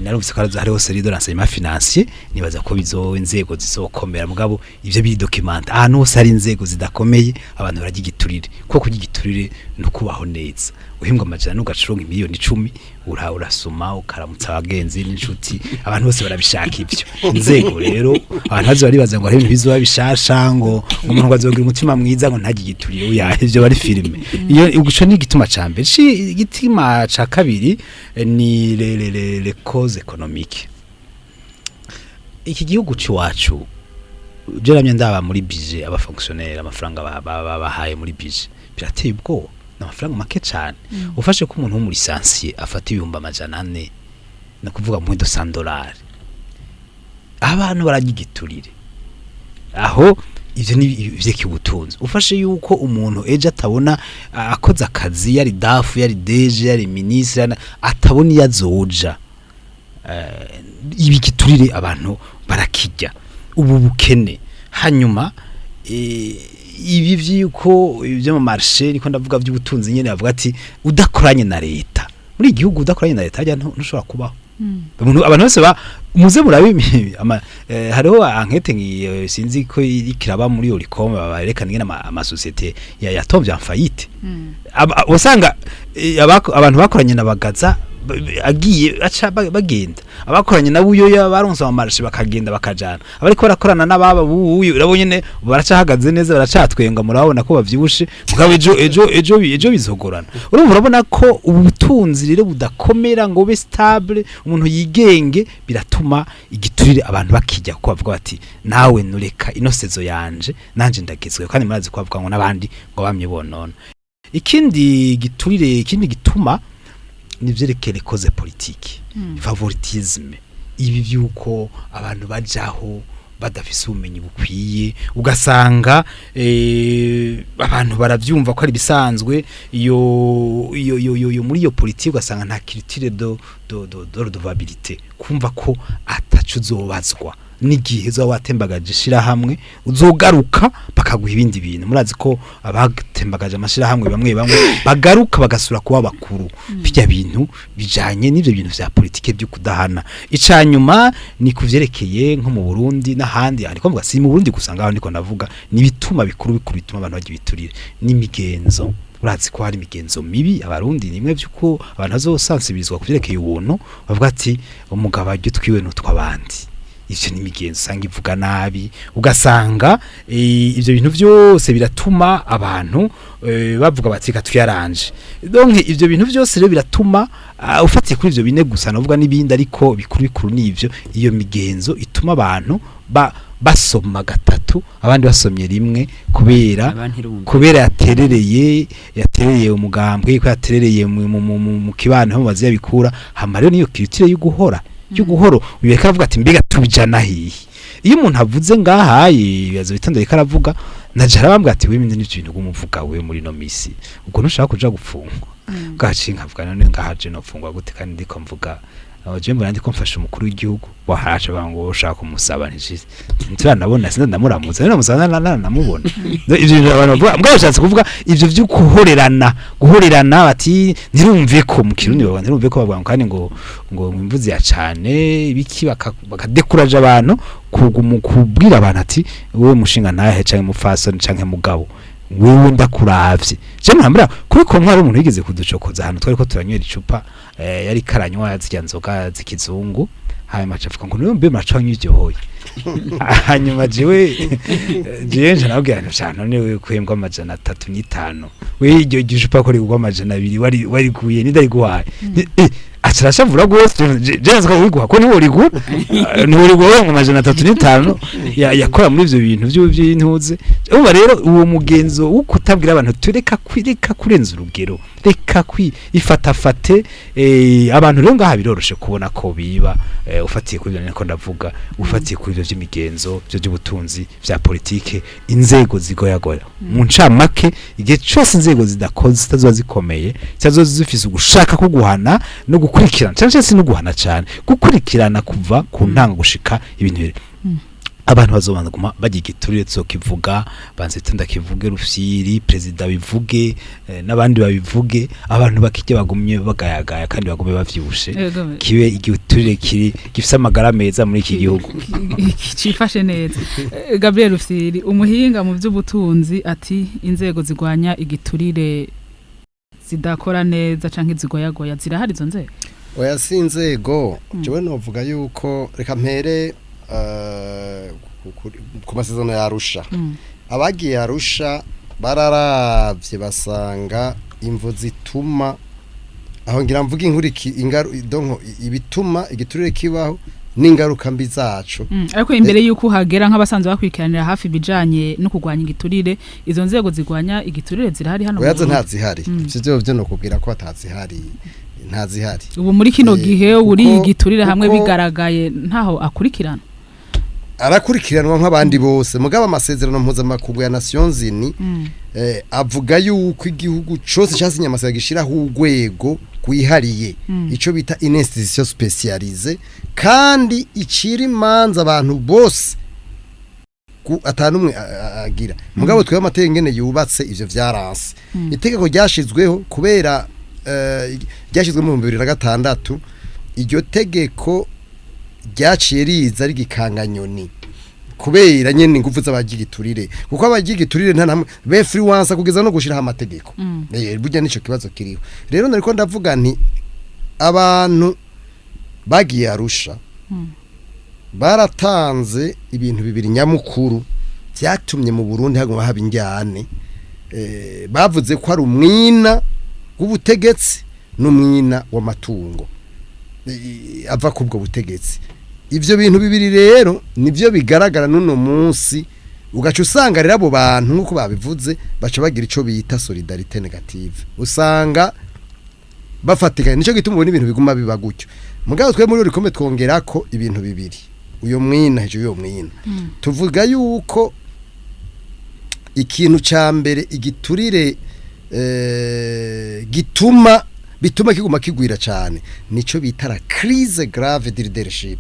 Narumvise ko hariho série de renseignement financier, nibaza ko bizo inzego zizokomera, mugabo ivyo biri document ahantu hose hari inzego zidakomeye abantu bararya igiturire, kuko kurya igiturire no kubaho neza. Uhembwa 400 ugacuronka 10 miliyoni urasoma ukaramutsa abagenzi n'inshuti, abantu bose barabishaka ivyo. Inzego rero abantu bazo baribaza ngo hari ibintu bizoba bishasha, ngo umuntu ngo azogira umutima mwiza ngo ntagire igiturire, oya, ivyo bari filime iyo. Uguco ni igituma ca mbere. Igituma ca kabiri ni les causes économiques. Iki gihugu ciwacu je ramye ndaba muri budget, aba fonctionnaire amafaranga babahaye muri budget birateye ubwoba, ni amafaranga make cane. Ufashe ko umuntu w'umu licencié afata 400,000, ni ukuvuga moins de $100, abantu bararya igiturire aho. Ivyo ni ivyerekeye ubutunzi. Ufashe yuko umuntu ejo atabona akoze akazi, yari DAF, yari DG, yari ministre, atabona iyo azoja, ibi giturire abantu barakijya. Ubu bukene, hanyuma ibi vyuko ibyo mu marché, niko ndavuga by'ubutunzi nyene, bavuga ati udakoranye na leta muri igihugu, udakoranye na leta harya ntushobora kubaho. Umuntu abantu bose ba muze murabe hariho enquête ngi sinzi ko irikiraba muri Oricom, barerekana ingene amasosiyete yatovye en faillite. Usanga abantu bakoranye na Bagaza. agiye aca bagenda abakoranye na Buyoya baronse amamarshi bakagenda bakajana, abariko barakorana n'ababa buyu urabo nyene baracahagaze neza, baracatwenga, murabona ko bavyibushe, mugabo ejo ejo ejo ejo bizogorana. Urumva, urabona ko ubutunzi rero budakomera ngo be stable, umuntu yigenge, biratuma igiturire abantu bakijya, kuko bavuga bati nawe nureka ino saison yanje nanje ndagezweho. Kandi murazi ko bavuga ngo n'abandi ngo bamye bonona. Ikindi giturire, ikindi gituma ni vyerekeye cause politique, favoritisme, ibi vyuko abantu bajaho badafise ubumenyi bukwiye, ugasanga abantu baravyumva ko ari bisanzwe iyo iyo iyo iyo muri iyo politike, ugasanga nta culture de redevabilité, kumva ko atacu uzobazwa n'igihe uzoba watembagaje ishirahamwe, uzogaruka bakaguha ibindi bintu. Murazi ko abatembagaje amashirahamwe bamwe bamwe bagaruka bagasura kuba bakuru. Bijya bintu bijanye n'ivyo bintu vya politike byo kudahana. Icanyuma ni kuvyerekeye nko mu Burundi n'ahandi, ariko mvuga si mu Burundi gusa, ngaho ndiko ndavuga ni bituma bikuru bikuru bituma abantu bagira ibiturire n'imigenzo. Urazi ko hari imigenzo mibi abarundi, nimwe byuko abantu bazosansibirizwa kuvyerekeye ubuntu, bavuga ati umugabo arya utwiwe n'utw'abandi. Ivyo ni imigenzo usanga ivuga nabi, ugasanga ivyo bintu byose biratuma abantu bavuga bati reka tuyaranje. Donc ivyo bintu byose rero biratuma ufatiye kuri ivyo bine gusa, navuga n'ibindi, ariko bikuru bikuru nivyo, iyo migenzo ituma abantu basoma gatatu abandi basomye rimwe, kubera Abantu irumva. kubera yaterereye umugambwe, ko yaterereye mu kibano aho baziya bikura. Hama rero niyo culture yo guhora, yo guhoro ubireka, aravuga ati mbega tubijana hihe? Iyo umuntu avuze ngahaye ibibazo bitandukanye karavuga naje, arabambwa ati wewe n'ivyo bintu gumuvuga we muri no misi ubwo ntushaka kuja gupfungwa bwaci. Nkavuga none ngahaje no pfungwa gute kandi ndiko mvuga aho mbona ndiko mfasha umukuru w'igihugu waharaje bango ushaka kumusaba ntishize ntiranabona, sinda ndamuramutsa none musana namubona. Ivyo bintu abantu bavuga mbwa bashatse kuvuga ivyo vyo guhorerana, guhorerana bati ntirumve ko mu Kirundi bavuga ntirumve ko bavuga ngo kandi ngo imvuzi ya cane ibiki bakadekuraje abantu kubwira abantu ati wowe mushinga ntahe canke mufasoni canke mugabo wewe ndakuravye. Je ntambira kuri ko ntwari umuntu yigeze kuducokoza ahantu twari ko turanywera icupa, yari karanywa zirya nzoga z'ikizungu, hanyuma aca avuga ngo niwe mbe muracanywa ivyo hoye. Hanyuma jewe nje nabwira nti cyane none wewe kuhembwa 305, we iryo icupa ko rigurwa 200 wari ndariguhaye. Aca arashavura rwose. Je nzi ko wiguha ko ntiworigura, ntiworigura ngo 305 yakora muri ivyo bintu vy'intuze. Uba rero uwo mugenzo wo kutabwira abantu tureka kwireka kurenza urugero, reka kwi ifatafate abantu rero ngaha biroroshe kubona ko biba ufatiye kuri ibyo niko ndavuga, ufatiye kuri ibyo by'imigenzo byo by'ubutunzi vya politike, inzego zigoyagoya. Mu ncamake, igihe cyose inzego zidakoze, zitazoba zikomeye, zitazoba zifise ugushaka ko guhana no gukurikirana cyane cyane, si no guhana cyane, gukurikirana kuva ku ntango gushika ibintu biri abantu bazobanza guma bagira igiturire. Tuzokivuga banze ndakivuge, Rufyiri perezida bivuge, n'abandi babivuge, abantu bakijya bagumye bagayagaya kandi bagume bavyibushe, kibe igiturire kiri gifise amagara meza muri iki gihugu. Cifashe neza. Gabriel Rufyiri, umuhinga mu by'ubutunzi, ati inzego zigwanya igiturire zidakora neza canke zigoyagoya, zirahari izo nzego? Oya, si inzego. Jewe novuga yuko reka mpere ku masezerano ya Arusha. Abagiye Arusha bararavye basanga imvo zituma, aho ngira mvuga inkuriki ingaru, donc ibituma igiturire kibaho n'ingaruka mbi zaco. Ariko imbere yuko uhagera, nk'abasanzwe bakurikiranira hafi ibijanye no kurwanya igiturire, izo nzego zigwanya igiturire zirahari hano mu Oya, zo Burundi? ntazihari. Ivyo byo no kubwira ko atazihari, ntazihari. Ubu muri kino gihe uri igiturire hamwe bigaragaye ntaho akurikirana? Arakurikiranwa nk'abandi bose, mugabo amasezerano mpuzamakungu ya Nations Unies avuga yuko igihugu cose casinye amasezerano gishiraho urwego rwihariye, ico bita une institution spécialisée, kandi icira imanza abantu bose atanumwe agira. Mugabo twebwe amategeko ingene yubatse ivyo vyaranse. Itegeko ryashizweho kubera ryashizwe mu 2006, iryo tegeko ryaciye riza rigikanganyoni kubera nyene ingufu z'abagigiturire, kuko abagigiturire nta namwe be freelance kugeza no gushiraho amategeko. Burya nico kibazo kiriho. Rero nariko ndavuga nti Abantu bagiye Arusha baratanze ibintu bibiri nyamukuru byatumye mu Burundi haguma haba injyane. Bavuze ko ari umwina w'ubutegetsi n'umwina w'amatungo ava kubwo butegetsi. Ivyo bintu bibiri rero nivyo bigaragara n'uno munsi, ugaca usanga rero abo bantu nk'uko babivuze baca bagira ico bita solidarité négative, usanga bafatikanye. Nico gituma ubona ibintu biguma biba gutyo. Mugabo twe muri Olucome twongera ko ibintu bibiri, uyo mwina hejuru y'uyo mwina. Tuvuga yuko ikintu ca mbere igiturire gituma bituma kiguma kigwira cyane nico bita la crise grave de leadership.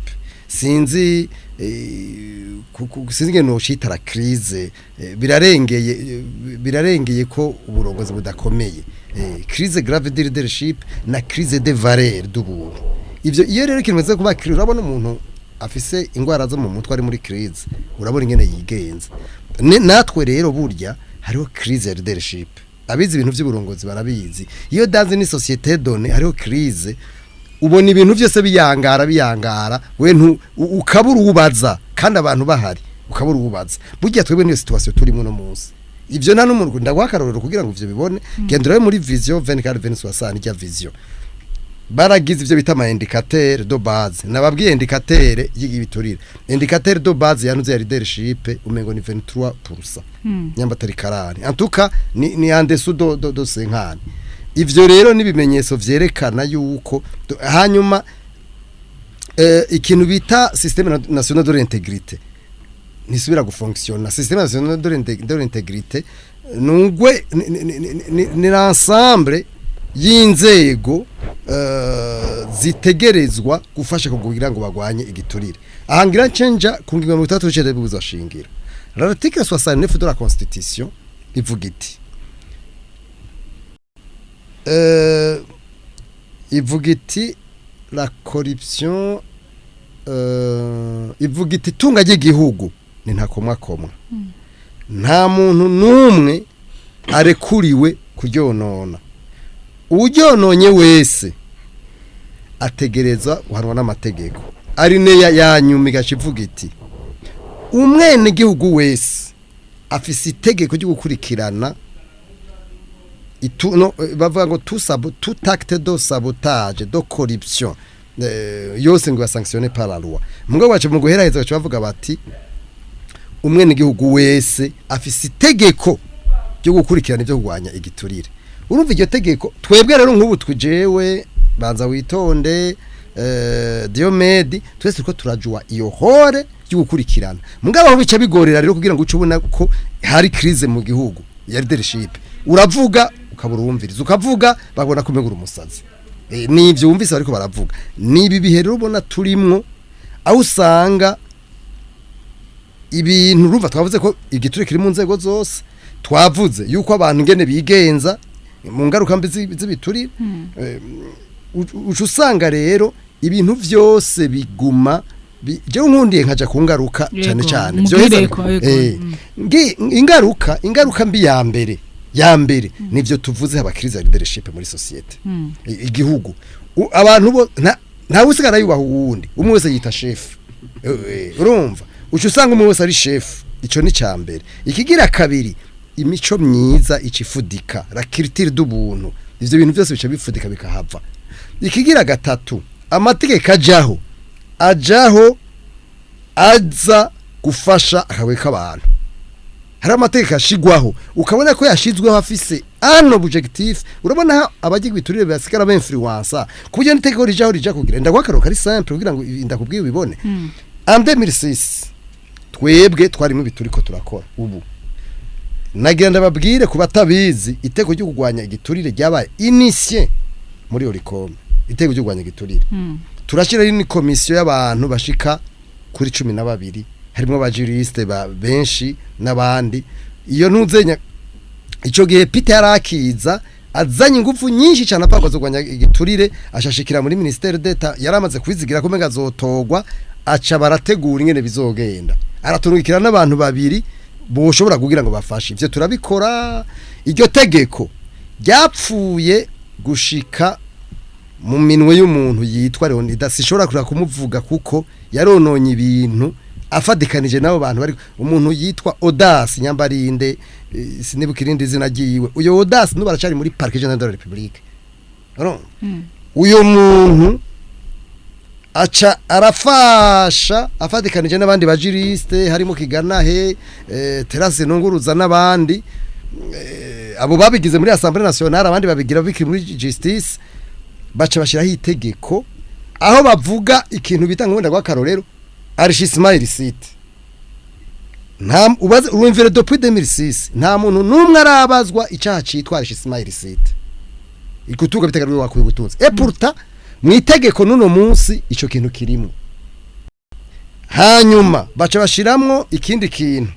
Sinzi sinzi ngene nocita la crise, birarengeye ko uburongozi budakomeye, crise grave de leadership na crise de valeur d'ubuntu. Ivyo iyo rero ikintu kimaze kuba crise, urabona umuntu afise ingwara zo mu mutwe ari muri crise, urabona ingene yigenza. Natwe rero burya hariho crise ya leadership. Abizi ibintu by'uburongozi barabizi, iyo dans une société donnée hariho crise, ubona ibintu byose biyangara biyangara, we ntu ukabura ubaza kandi abantu bahari, ukabura ubaza. Burya twebwe niyo situation turimo no munsi. Ivyo nta n'umuntu ndaguha akarorero kugira ngo ivyo bibone. Genda urabe muri vision 24 2060 rya vision, baragize ivyo bita ama indicateur de base. Nababwiye indicateur y'ibiturire, indicateur de base yanuze ya leadership umengo ni 23% nyamba atari karani, en tout cas ni en dessous de 50. Ivyo rero nibimenyetso vyerekana yuko hanyuma ikintu bita système national de l'intégrité ntisubira gufonctionna. Système national de l'intégrité nugwe ni l'ensemble y'inzego zitegerezwa gufasha kugira ngo bagwanye igiturire. Aha ngira ncenja ku ngingo 39 y'ibwirizwa shingiro. L'article 69 de la constitution ivuga iti la corruption, ivuga iti itunga ry'igihugu ni ntakomwakomwa, nta muntu n'umwe arekuriwe kuryonona, uryononye wese ategereza guhanwa n'amategeko. Ari neya ya nyuma igaca ivuga iti umwenegihugu wese afise itegeko ryo gukurikirana no, bavuga ngo tout acte de sabotage, de corruption, yose ngo basanctionne par la loi. Mugabo baca mu guheraheza baca bavuga bati umwenegihugu wese afise itegeko ryo gukurikirana ibyo kurwanya igiturire. Urumva iryo tegeko twebwe rero nk'ubu twijewe banza witonde, Diomedi, twese turiko turajua iyo hore yo gukurikirana. Mugabo aho bica bigorera rero kugira ngo uce ubona ko hari crise mu gihugu ya leadership, uravuga ukabura uwumviriza, ukavuga babona ko umegura umusazi. Nivyo wumvise bariko baravuga. Nibi bihe rero ubona turimwo, aho usanga ibintu, urumva twavuze ko igiturire kiri mu nzego zose, twavuze yuko abantu ingene bigenza mu ngaruka mbi z'ibiturire. Uca usanga rero ibintu vyose biguma jewe nkundiye nkaja ku ngaruka cane cane. Mubwireko, yego. Ingaruka mbi ya mbere nivyo tuvuze, haba crise ya leadership muri société. Igihugu abantu bo nta usigara yubaha uwundi, umwe wese yita chef. Urumva uca usanga umwe wese ari chef. Ico ni ca mbere. Ikigira kabiri, imico myiza icifudika, la culture d'ubuntu, ivyo bintu byose bica bifudika bikahava. Ikigira gatatu, amategeko ajaho aza gufasha akagwe k'abantu. Hari amategeko ashigwaho ukabona ko yashizweho afise un objectif. Urabona abagiye biturire basigara ba influencer ku buryo n'itegeko rijaho rija kugira ndaguha akarorero kari simple kugira ngo ndakubwiye ubibone. En 2006 twebwe twarimo ibituriko turakora. Ubu nagira ndababwire ku batabizi, itegeko ryo kurwanya igiturire ryabaye initié muri Olucome. Itegeko ryo kurwanya igiturire, turashyiraho ni komisiyo y'abantu bashika kuri 12, harimo abajuriste ba benshi n'abandi. Iyo ntuzenya icyo gihe Peter yarakiza azanye ingufu nyinshi cyane apfa kurwanya igiturire, ashashikira muri ministère d'État, yaramaze kwizigira ko menga azotogwa, aca barategura ingene bizogenda, araturungikira n'abantu babiri boshobora kugira ngo bafashe. Ivyo turabikora. Iryo tegeko ryapfuye gushika Mu minwe y'umuntu yitwa Leonidas, sishobora kureka kumuvuga kuko yarononye ibintu afadikanije n'abo bantu bari, umuntu yitwa Odas Nyambarinde, sinibuka irindi zina ryiwe. Uyo Odas n'ubu aracari muri Parquet Général de la République. Urumva? Uyo muntu aca arafasha afatikanije n'abandi ba juristes, harimo Kiganahe, Terase Nunguruza n'abandi. Abo babigize muri Assemblée Nationale, abandi babigira bikiri muri justice, baca bashiraho itegeko aho bavuga ikintu bita ngo, wenda rw'akarorero, enrichissement illicite. Nta ubaze urumvire, depuis 2006 nta muntu numwe arabazwa icaha citwa enrichissement illicite, ikutuga bitegarwe wakuye ubutunzi. Et pourtant mu itegeko nuno munsi ico kintu kirimo. Hanyuma baca bashiramwo ikindi kintu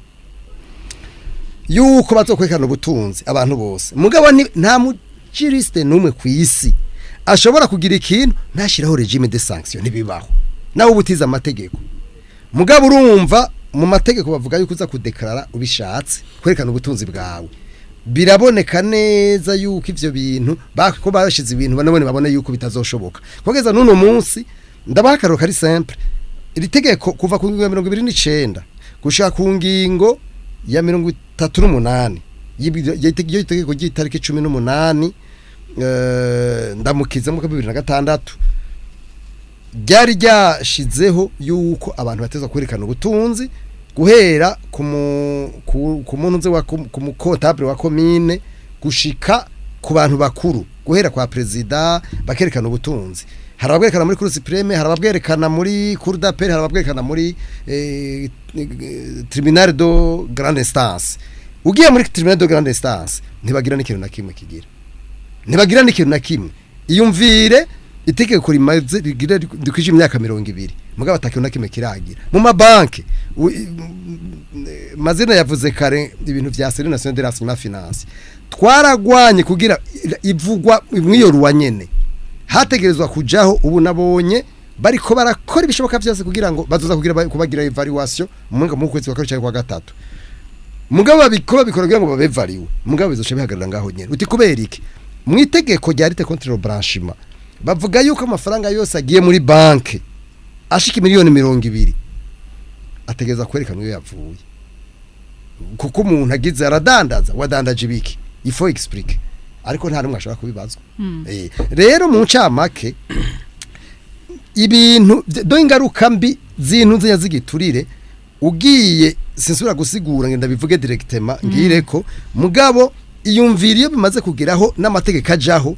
yuko bazokwerekana ubutunzi abantu bose. Mugabo nta mu juriste numwe ku isi ashobora kugira ikintu ntashiraho régime de sanction, ntibibaho nawe ubutiza amategeko. Mugabo urumva mu mategeko bavuga yuko uza kudeklarara ubishatse kwerekana ubutunzi bwawe. Biraboneka neza yuko ivyo bintu bako bashize ibintu banabone babone yuko bitazoshoboka. Kugeza n'uno munsi, ndabaha akarorero kari simple: iri tegeko kuva ku ngingo ya 29 gushika ku ngingo ya 38 y'iryo tegeko ry'itariki 18 Ndamukiza mu 2006, ryari ryashizeho yuko abantu bateza kwerekana ubutunzi guhera ku muntu nze wa ku mu comptable wa commune gushika ku bantu bakuru, guhera kwa président, bakerekana ubutunzi. Hari ababwerekana muri Cour suprême, hari ababwerekana muri Cour d'appel, hari ababwerekana muri tribunal de grande instance. Ugiye muri tribunal de grande instance, ntibagira n'ikintu na kimwe kigira, ntibagira n'ikintu na kimwe. Iyumvire itegeko rimaze rigira rikwije imyaka 20, mugabo atakintu na kimwe kiragira. Mu mabanki, mazina yavuze kare ibintu vya Service National de Renseignement Financier, twaragwanye kugira ivugwa mw'iyo ruwa nyene hategerezwa kujaho. Ubu nabonye bariko barakora ibishoboka byose kugira ngo bazoza kugira kubagira évaluation mu kwezi kwa kabiri canke kwa gatatu. Mugabo babikora bikora kugira ngo babevariwe, mugabo bizoca bihagarara ngaho nyene. Uti kubera iki? Mu itegeko rya lutte contre le blanchiment bavuga yuko amafaranga yose agiye muri banke ashika miliyoni 20 ategereza kwerekana iyo yavuye, kuko umuntu agize aradandaza, wadandaje ibiki, il faut expliquer, ariko nta numwe ashobora kubibazwa. Rero mu ncamake, ibintu do ingaruka mbi z'intu z'igiturire, ugiye sinsubira gusigura ngo ndabivuge directement ngire ko. Mugabo iyumvira iyo bimaze kugeraho n'amategeko ajaho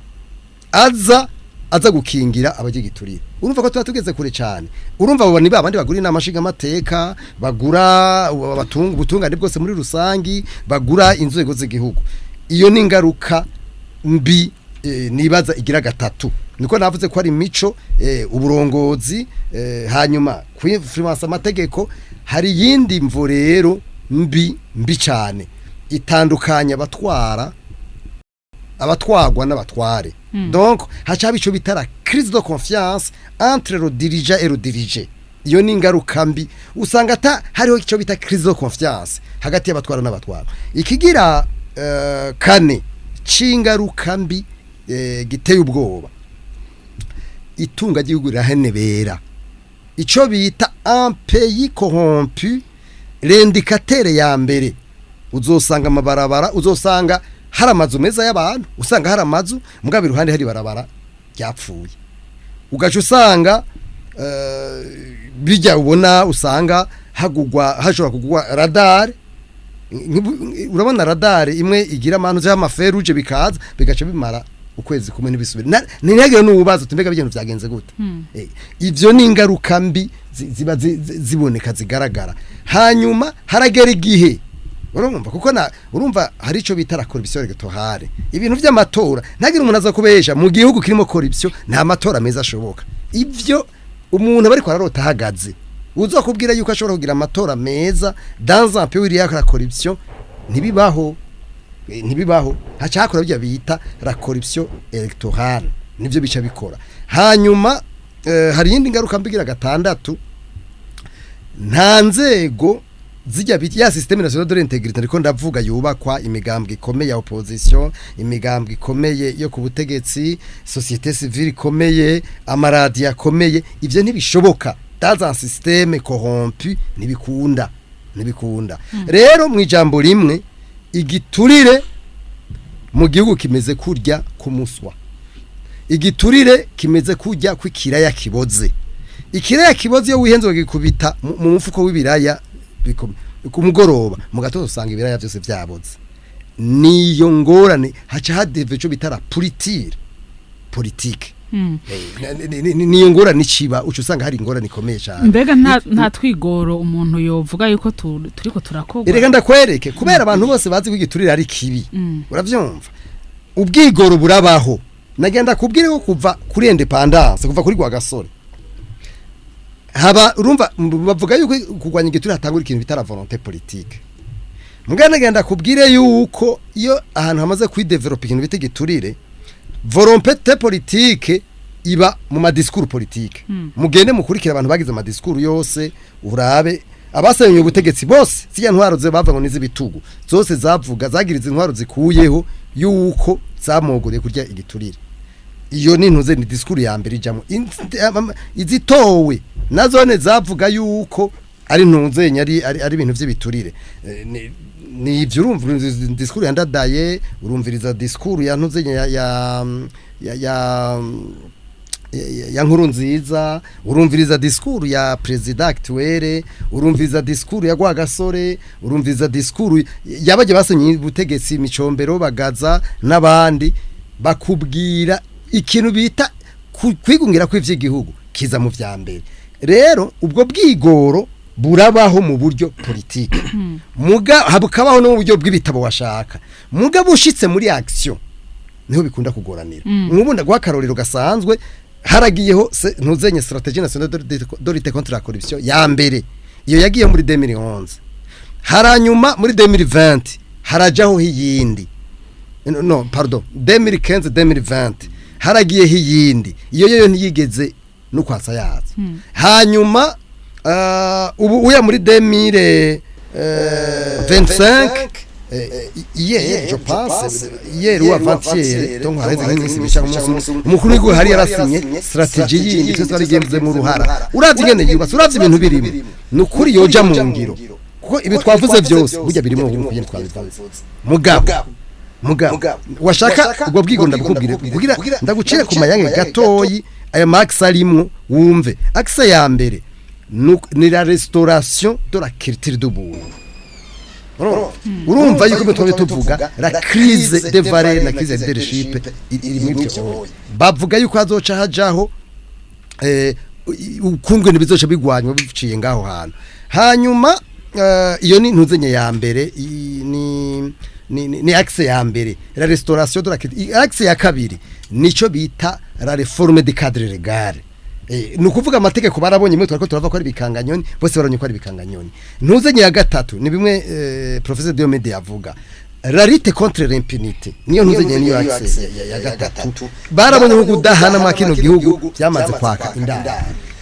aza gukingira abagigiturire, urumva ko tuba tugeze kure cyane. Urumva abo ni babandi bagura inama nshingamateka, bagura abatunga ubutungane bwose muri rusangi, bagura inzego z'igihugu. Iyo ni ingaruka mbi nibaza igira gatatu. Niko navuze ko ari imico, uburongozi, hanyuma kwinfluence amategeko. Hari yindi mvo rero mbi mbi cyane, itandukanya abatwara, abatwagwa n'abatware. Donc haca haba ico bita la crise de confiance entre le dirigeant et le dirigé. Iyo ni ingaruka mbi, usanga ata hariho ico bita crise de confiance hagati y'abatwara n'abatwara. Ikigira kane c'ingaruka mbi giteye ubwoba, itunga ry'igihugu rirahenebera, ico bita un pays corrompu. L'indicateur ya mbere, uzosanga amabarabara, uzosanga hari amazu meza y'abantu, usanga hari amazu mugabo iruhande hari barabara ryapfuye. Ugaca usanga bijya ubona usanga hagugwa, hashobora kugugwa radar. Urabona radar imwe igira amantu y'ama feux rouges, bikaza bigaca bimara ukwezi kumwe ntibisubire. Ntihagire n'ububazo uti: "Mbega ibintu vyagenze gute?" Ivyo ni ingaruka mbi ziba ziboneka, zigaragara. Hanyuma haragera igihe, urumva, kuko na urumva hari ico bita la corruption électorale, ibintu vy'amatora. Ntagire umuntu aza kubesha, mu gihugu kirimo corruption nta matora meza ashoboka. Ivyo umuntu bariko ararota ahagaze, uzokubwira yuko ashobora kugira amatora meza dans un pays où il y a la corruption, ntibibaho. Ntibibaho. Haca hakora bijya bita la corruption électorale, nivyo bica bikora. Hanyuma hari iyindi ngaruka mbigira gatandatu: nta nzego Zijya biti ya système national de l'intégrité ariko ndavuga, yubakwa imigambwe ikomeye ya opposition, imigambwe ikomeye yo ku butegetsi, société civile ikomeye, amaradiyo akomeye, ivyo ntibishoboka dans un système corrompu, ntibikunda, ntibikunda. Rero mu ijambo rimwe, igiturire mu gihugu kimeze kurya kumuswa, igiturire kimeze kurya kw'ikiraya kiboze. Ikiraya kiboze, iyo wihenze bagikubita mu mufuko w'ibiraya ku mugoroba, mu gatondo usanga ibiraya byose byaboze. Niyo ngorane, haca hadeve ico bita la politique politique. Niyo ngorane iciba, uca usanga hari ingorane ikomeye cyane. Mbega nta twigoro umuntu yovuga yuko turiko turakorwa? Erega ndakwereke, kubera abantu bose bazi ko igiturire ari kibi, uravyumva, ubwigoro burabaho. Nagenda kubwire ko kuva kuri indépendance, kuva kuri Rwagasore, haba urumva bavuga yuko kurwanya igiturire hatangura ikintu bita la volonté politique. Mugana nagenda kubwire yuko iyo ahantu hamaze kwidevelopa ikintu bita igiturire, volonté politique iba mu ma discours politique. Mugende mukurikira abantu bagize ama discours yose, urabe abasenye ubutegetsi bose, ziya ntwaro ze bava ngo niz'ibitugu zose, zavuga zagiriza intwaro zikuyeho yuko zamogoreye kurya igiturire. Iyo ni ntuze, ni discours ya mbere ijamo. Izitowe nazone zavuga yuko ari ntuze ari ibintu vy'ibiturire. Ni ivyo, urumva discours ya Ndadaye, urumviriza discours ya ntuze ya nkuru nziza, urumviriza discours ya président actuel, urumviriza discours ya Rwagasore, urumviriza discours yabaje basenye ubutegetsi, Micombero, Bagaza n'abandi, bakubwira ikintu bita kwigungira kw'ivy'igihugu kiza mu vya mbere. Rero ubwo bwigoro burabaho mu buryo politike, muga habukabaho no mu buryo bw'ibitabo washaka, muga bushitse muri action niho bikunda kugoranira. Nk'ubu ndaguha akarorero gasanzwe: haragiyeho ntuzenye stratégie nationale de lutte contre la corruption ya mbere, iyo yagiye muri 2011, haranyuma muri 2020 harajaho iyindi, no pardon, 2015 2020 haragiyeho iyindi, iyo yo ntiyigeze no kwasa yaza. Hanyuma ubu uya muri 2025, hier je pense, hier ou avant-hier, donc hareze nk'iminsi ibiri cyangwa umunsi umwe, umukuru w'igihugu hari yarasinye stratégie yindi. Twese twarigenze mu ruhara, uravye ingene yubatse, uravye ibintu birimo, ni ukuri yoja mu ngiro, kuko ibi twavuze byose burya birimo nk'uko nyene twabivuze. Mugabo washaka ubwo bwigo ndabukubwire kugira ndagucire ku mayange gatoyi aya ma axes arimwo, wumve. Axe ya mbere ni la restauration de la culture du buntu. Urumva yuko ibyo twari tuvuga, la crise de valeur na crise de leadership, iri muri ibyo. Bavuga yuko hazoca hajaho ukungene bizoca bigwanywa biciye ngaho hantu. Hanyuma iyo ni ntuzenye ya mbere, ni axe ya mbere, la restauration de la culture. Axe ya kabiri nico bita la réforme du cadre légal. Ni ukuvuga amategeko barabonye mwe twariko turava ko ari bikanganyoni, bose barabonye ko ari bikanganyoni. Ntuzenye ya gatatu ni bimwe professeur Diomede yavuga, la lutte contre l'impunité, niyo ntuzenye, niyo axe ya gatatu. Barabonye ko kudahana mwa kino gihugu byamaze kwaka indaro.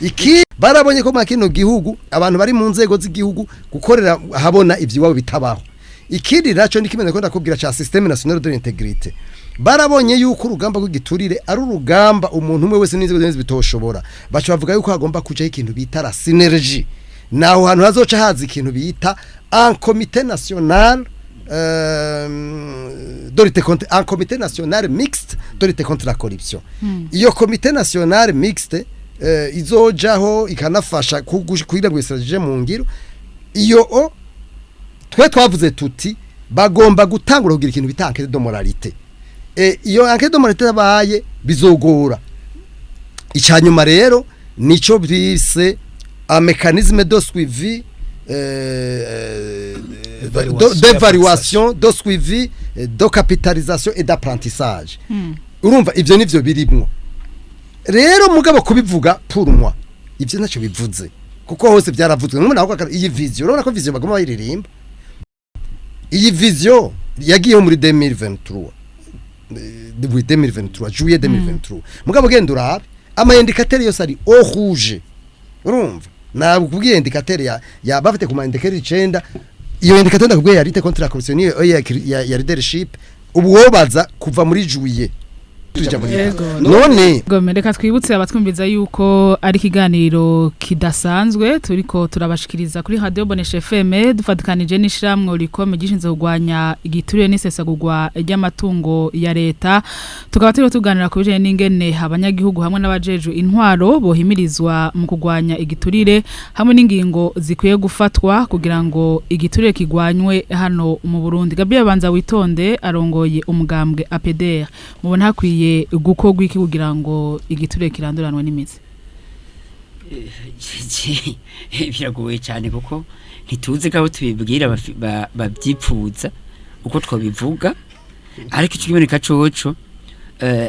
Iki barabonye ko mwa kino gihugu abantu bari mu nzego z'igihugu gukorera habona ivy'iwabo bitabaho. Ikindi naco ni kimwe ko ndakubwira ca système national de l'intégrité. Barabonye yuko urugamba rw'igiturire ari urugamba umuntu umwe wese n'inzego zose bitoshobora, baca bavuga yuko hagomba kujaho ikintu bita la synergie, naho hantu hazoca haza ikintu bita un comité national de lutte contre, un comité national mixte de lutte contre la corruption. Iyo comité national mixte izojaho ikanafasha kugira ngo stratégie mu ngiro. Iyo o twe twavuze tuti bagomba gutangura kugira ikintu bita enquête de moralité. Iyo enquête de moralité yabaye bizogora. Icanyuma rero nico bise un mécanisme de suivi, d'évaluation, de suivi, de capitalisation et d'apprentissage. Urumva ivyo nivyo birimwo. Rero mugabo kubivuga, pour moi ivyo ntacyo bivuze, kuko hose byaravuzwe. Nk'umuntu aho iyi vision, urabona ko vision bagoma bayiririmba. Iyi vision yagiyeho muri 2023, oui, 2023, juillet 2023. Mugabo genda urabe ama indicateurs yose ari au rouge, urumva. Nabwo indicateur ya bafite ku ma indicateur 9, iyo indicateur ndakubwiye ya lutte contre la corruption, niyo ya leadership. Ubu wobaza kuva muri juillet tuja muri none. Gome, reka twibutse abatwumviza yuko ari ikiganiro kidasanzwe turiko turabashikiriza kuri Radio Bonesha FM, dufatikanije n'ishiramwe rikome gishinzwe kurwanya igiturire n'isesagurwa ry'amatungo ya leta. Tukaba turiko tuganira ku bijanye n'ingene abanyagihugu hamwe n'abajejwe intwaro bohimirizwa mu kurwanya igiturire, hamwe n'ingingo zikwiye gufatwa kugira ngo igiturire kigwanywe hano mu Burundi. Gabriel Banza Witonde arongoye umugambwe APDR, mubona hakwiye gukorwa iki kugira ngo igiturire kiranduranwe n'imizi? Biragoye cyane, kuko ntituzi ko abo tubibwira babyipfuza uko twabivuga, ariko icyo kiboneka coco,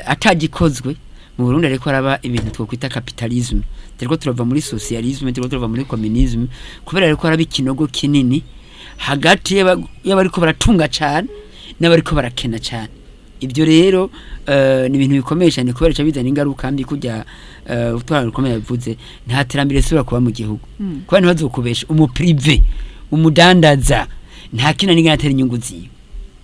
atagikozwe mu Burundi, ariko araba ibintu twokwita capitalisme. Turiko turava muri socialisme, turiko turava muri communisme, kubera ariko araba ikinogo kinini hagati y'abariko baratunga cyane n'abariko barakena cyane. Ibyo rero ni ibintu bikomeye cyane, kubera ico bizana ingaruka mbi. Kujya utwara rukomeye yavuze, nta terambere risubira kuba mu gihugu, kubera ntibazokubesha, umu privé, umudandaza, nta kintu n'ingana atera inyungu ziwe.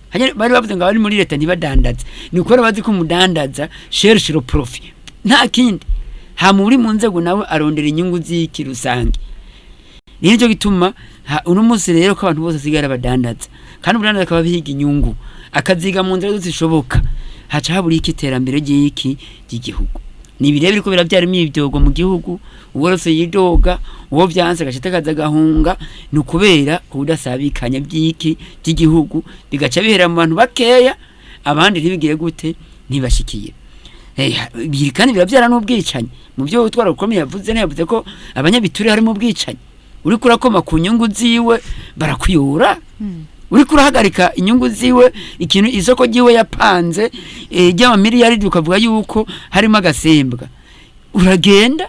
Hanyuma bari bavuze ngo abari muri leta ntibadandaze, ni ukubera bazi ko umudandaza cherche le profit, nta kindi. Hama uri mu nzego nawe arondera inyungu z'iki rusange. Ni cyo gituma uno munsi rero ko abantu bose sigara badandaza, kandi umudandaza akaba bihiga inyungu, akaziga mu nzira zose zishoboka, haca habura iki? Iterambere ry'iki? Ry'igihugu. Ni ibirebe biriko biravyara imyivyogo mu gihugu. Uworose yidoga, uwo vyanse agashita akaza agahunga. Ni ukubera ubudasabikanya by'iki? By'igihugu, bigaca bihera mu bantu bakeya, abandi ntibigire gute? Ntibashikiye. Ibi kandi birabyara n'ubwicanyi. Mu byo utwara ukomeye yavuze, ntiyavuze ko abanyabituri harimo ubwicanyi? Uriko urakoma ku nyungu ziwe barakuyura, uriko urahagarika inyungu ziwe, ikintu isoko ryiwe yapanze ry'amamiliyaridi, ukavuga yuko harimo agasembwa, uragenda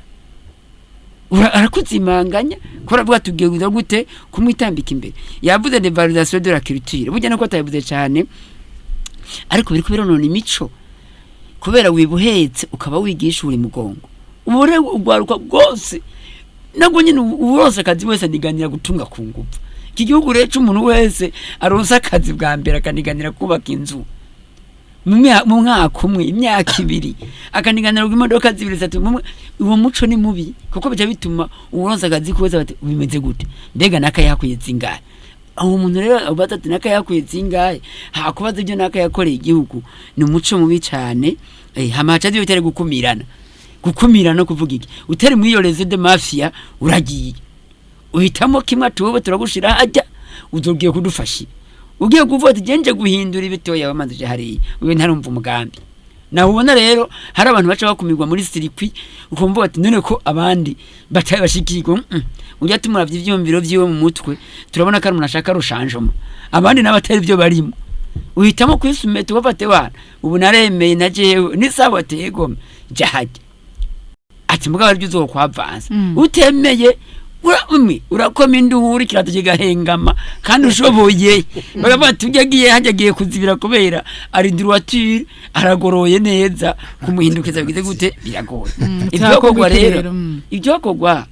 arakuzimanganya ko aravuga tugiye kuza gute kumwitambika imbere. Yavuze dévalorisation de la culture, burya nuko atabivuze cyane, ariko biriko bironona imico, kubera wibuhetse ukaba wigisha uri mugongo ubure ugwaruka rwose. Nabwo nyine uronse akazi wese aniganira gutunga ku nguvu. Iki gihugu rero c'umuntu wese aronse akazi bwa mbere akaniganira kubaka inzu mu mwaka umwe, imyaka 2, akaniganira ku imodoka zibiri, zitatu. Uwo muco ni mubi, kuko bica bituma uronse akazi kose bati bimeze gute, mbega naka yakuye zingahe? Aho umuntu rero abaza ati naka yakuye zingahe, hakubaza ibyo naka yakoreye igihugu. Ni umuco mubi cyane. Hama haca bitari gukumirana, gukumira no kuvuga iki, utari muri iyo réseau de mafia uragiye uhitamo kimwe, ati wowe turagushira hajya uzogiye kudufasha, ugiye kuvuga ati genje guhindura ibitoya wamanze uje hariya, uyu ntarumva umugambi. Naho ubona rero hari abantu baca bakumirwa muri circuit, ukumva ati none ko abandi batabashikirwa. Ujya tumuravye ivyumviro vyiwe mu mutwe, turabona ko ari umuntu ashaka rushanjemo, abandi n'abatari byo barimo. Uhitamo kwisumeta ugafate wana ubu naremeye na jewe ni sawa, tegome jahajya ati mugabo aribyo uzokwavansa. Utemeye umwe urakoma induhuru, ikirato kigahengama kandi ushoboye. Bakavuga ati ujya agiye hajya agiye kuzibira, kubera ari droiture, aragoroye neza, kumuhindukiza bigize gute? Biragoye. Ibyokorwa Cyakorwa rero, ibyokorwa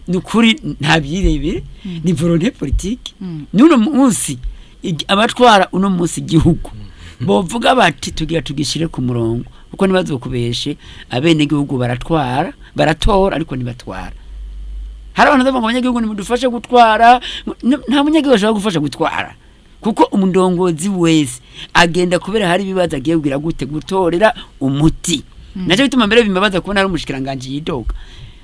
ni ukuri nta birebire, ni volonté politique. N'uno munsi abatwara uno munsi igihugu bovuga bati tugira tugishire ku murongo, kuko ntibazokubeshe, abenegihugu baratwara, baratora, ariko ntibatwara. Hari abantu bavuga ngo abanyagihugu nimudufashe gutwara. Nta munyagihugu ashobora gufasha gutwara, kuko umundongozi wese agenda kubera hari ibibazo agiye kugira gute? Gutorera umuti. Nacyo bituma mbere bimbabaza kubona ari umushikiranganji yidoga.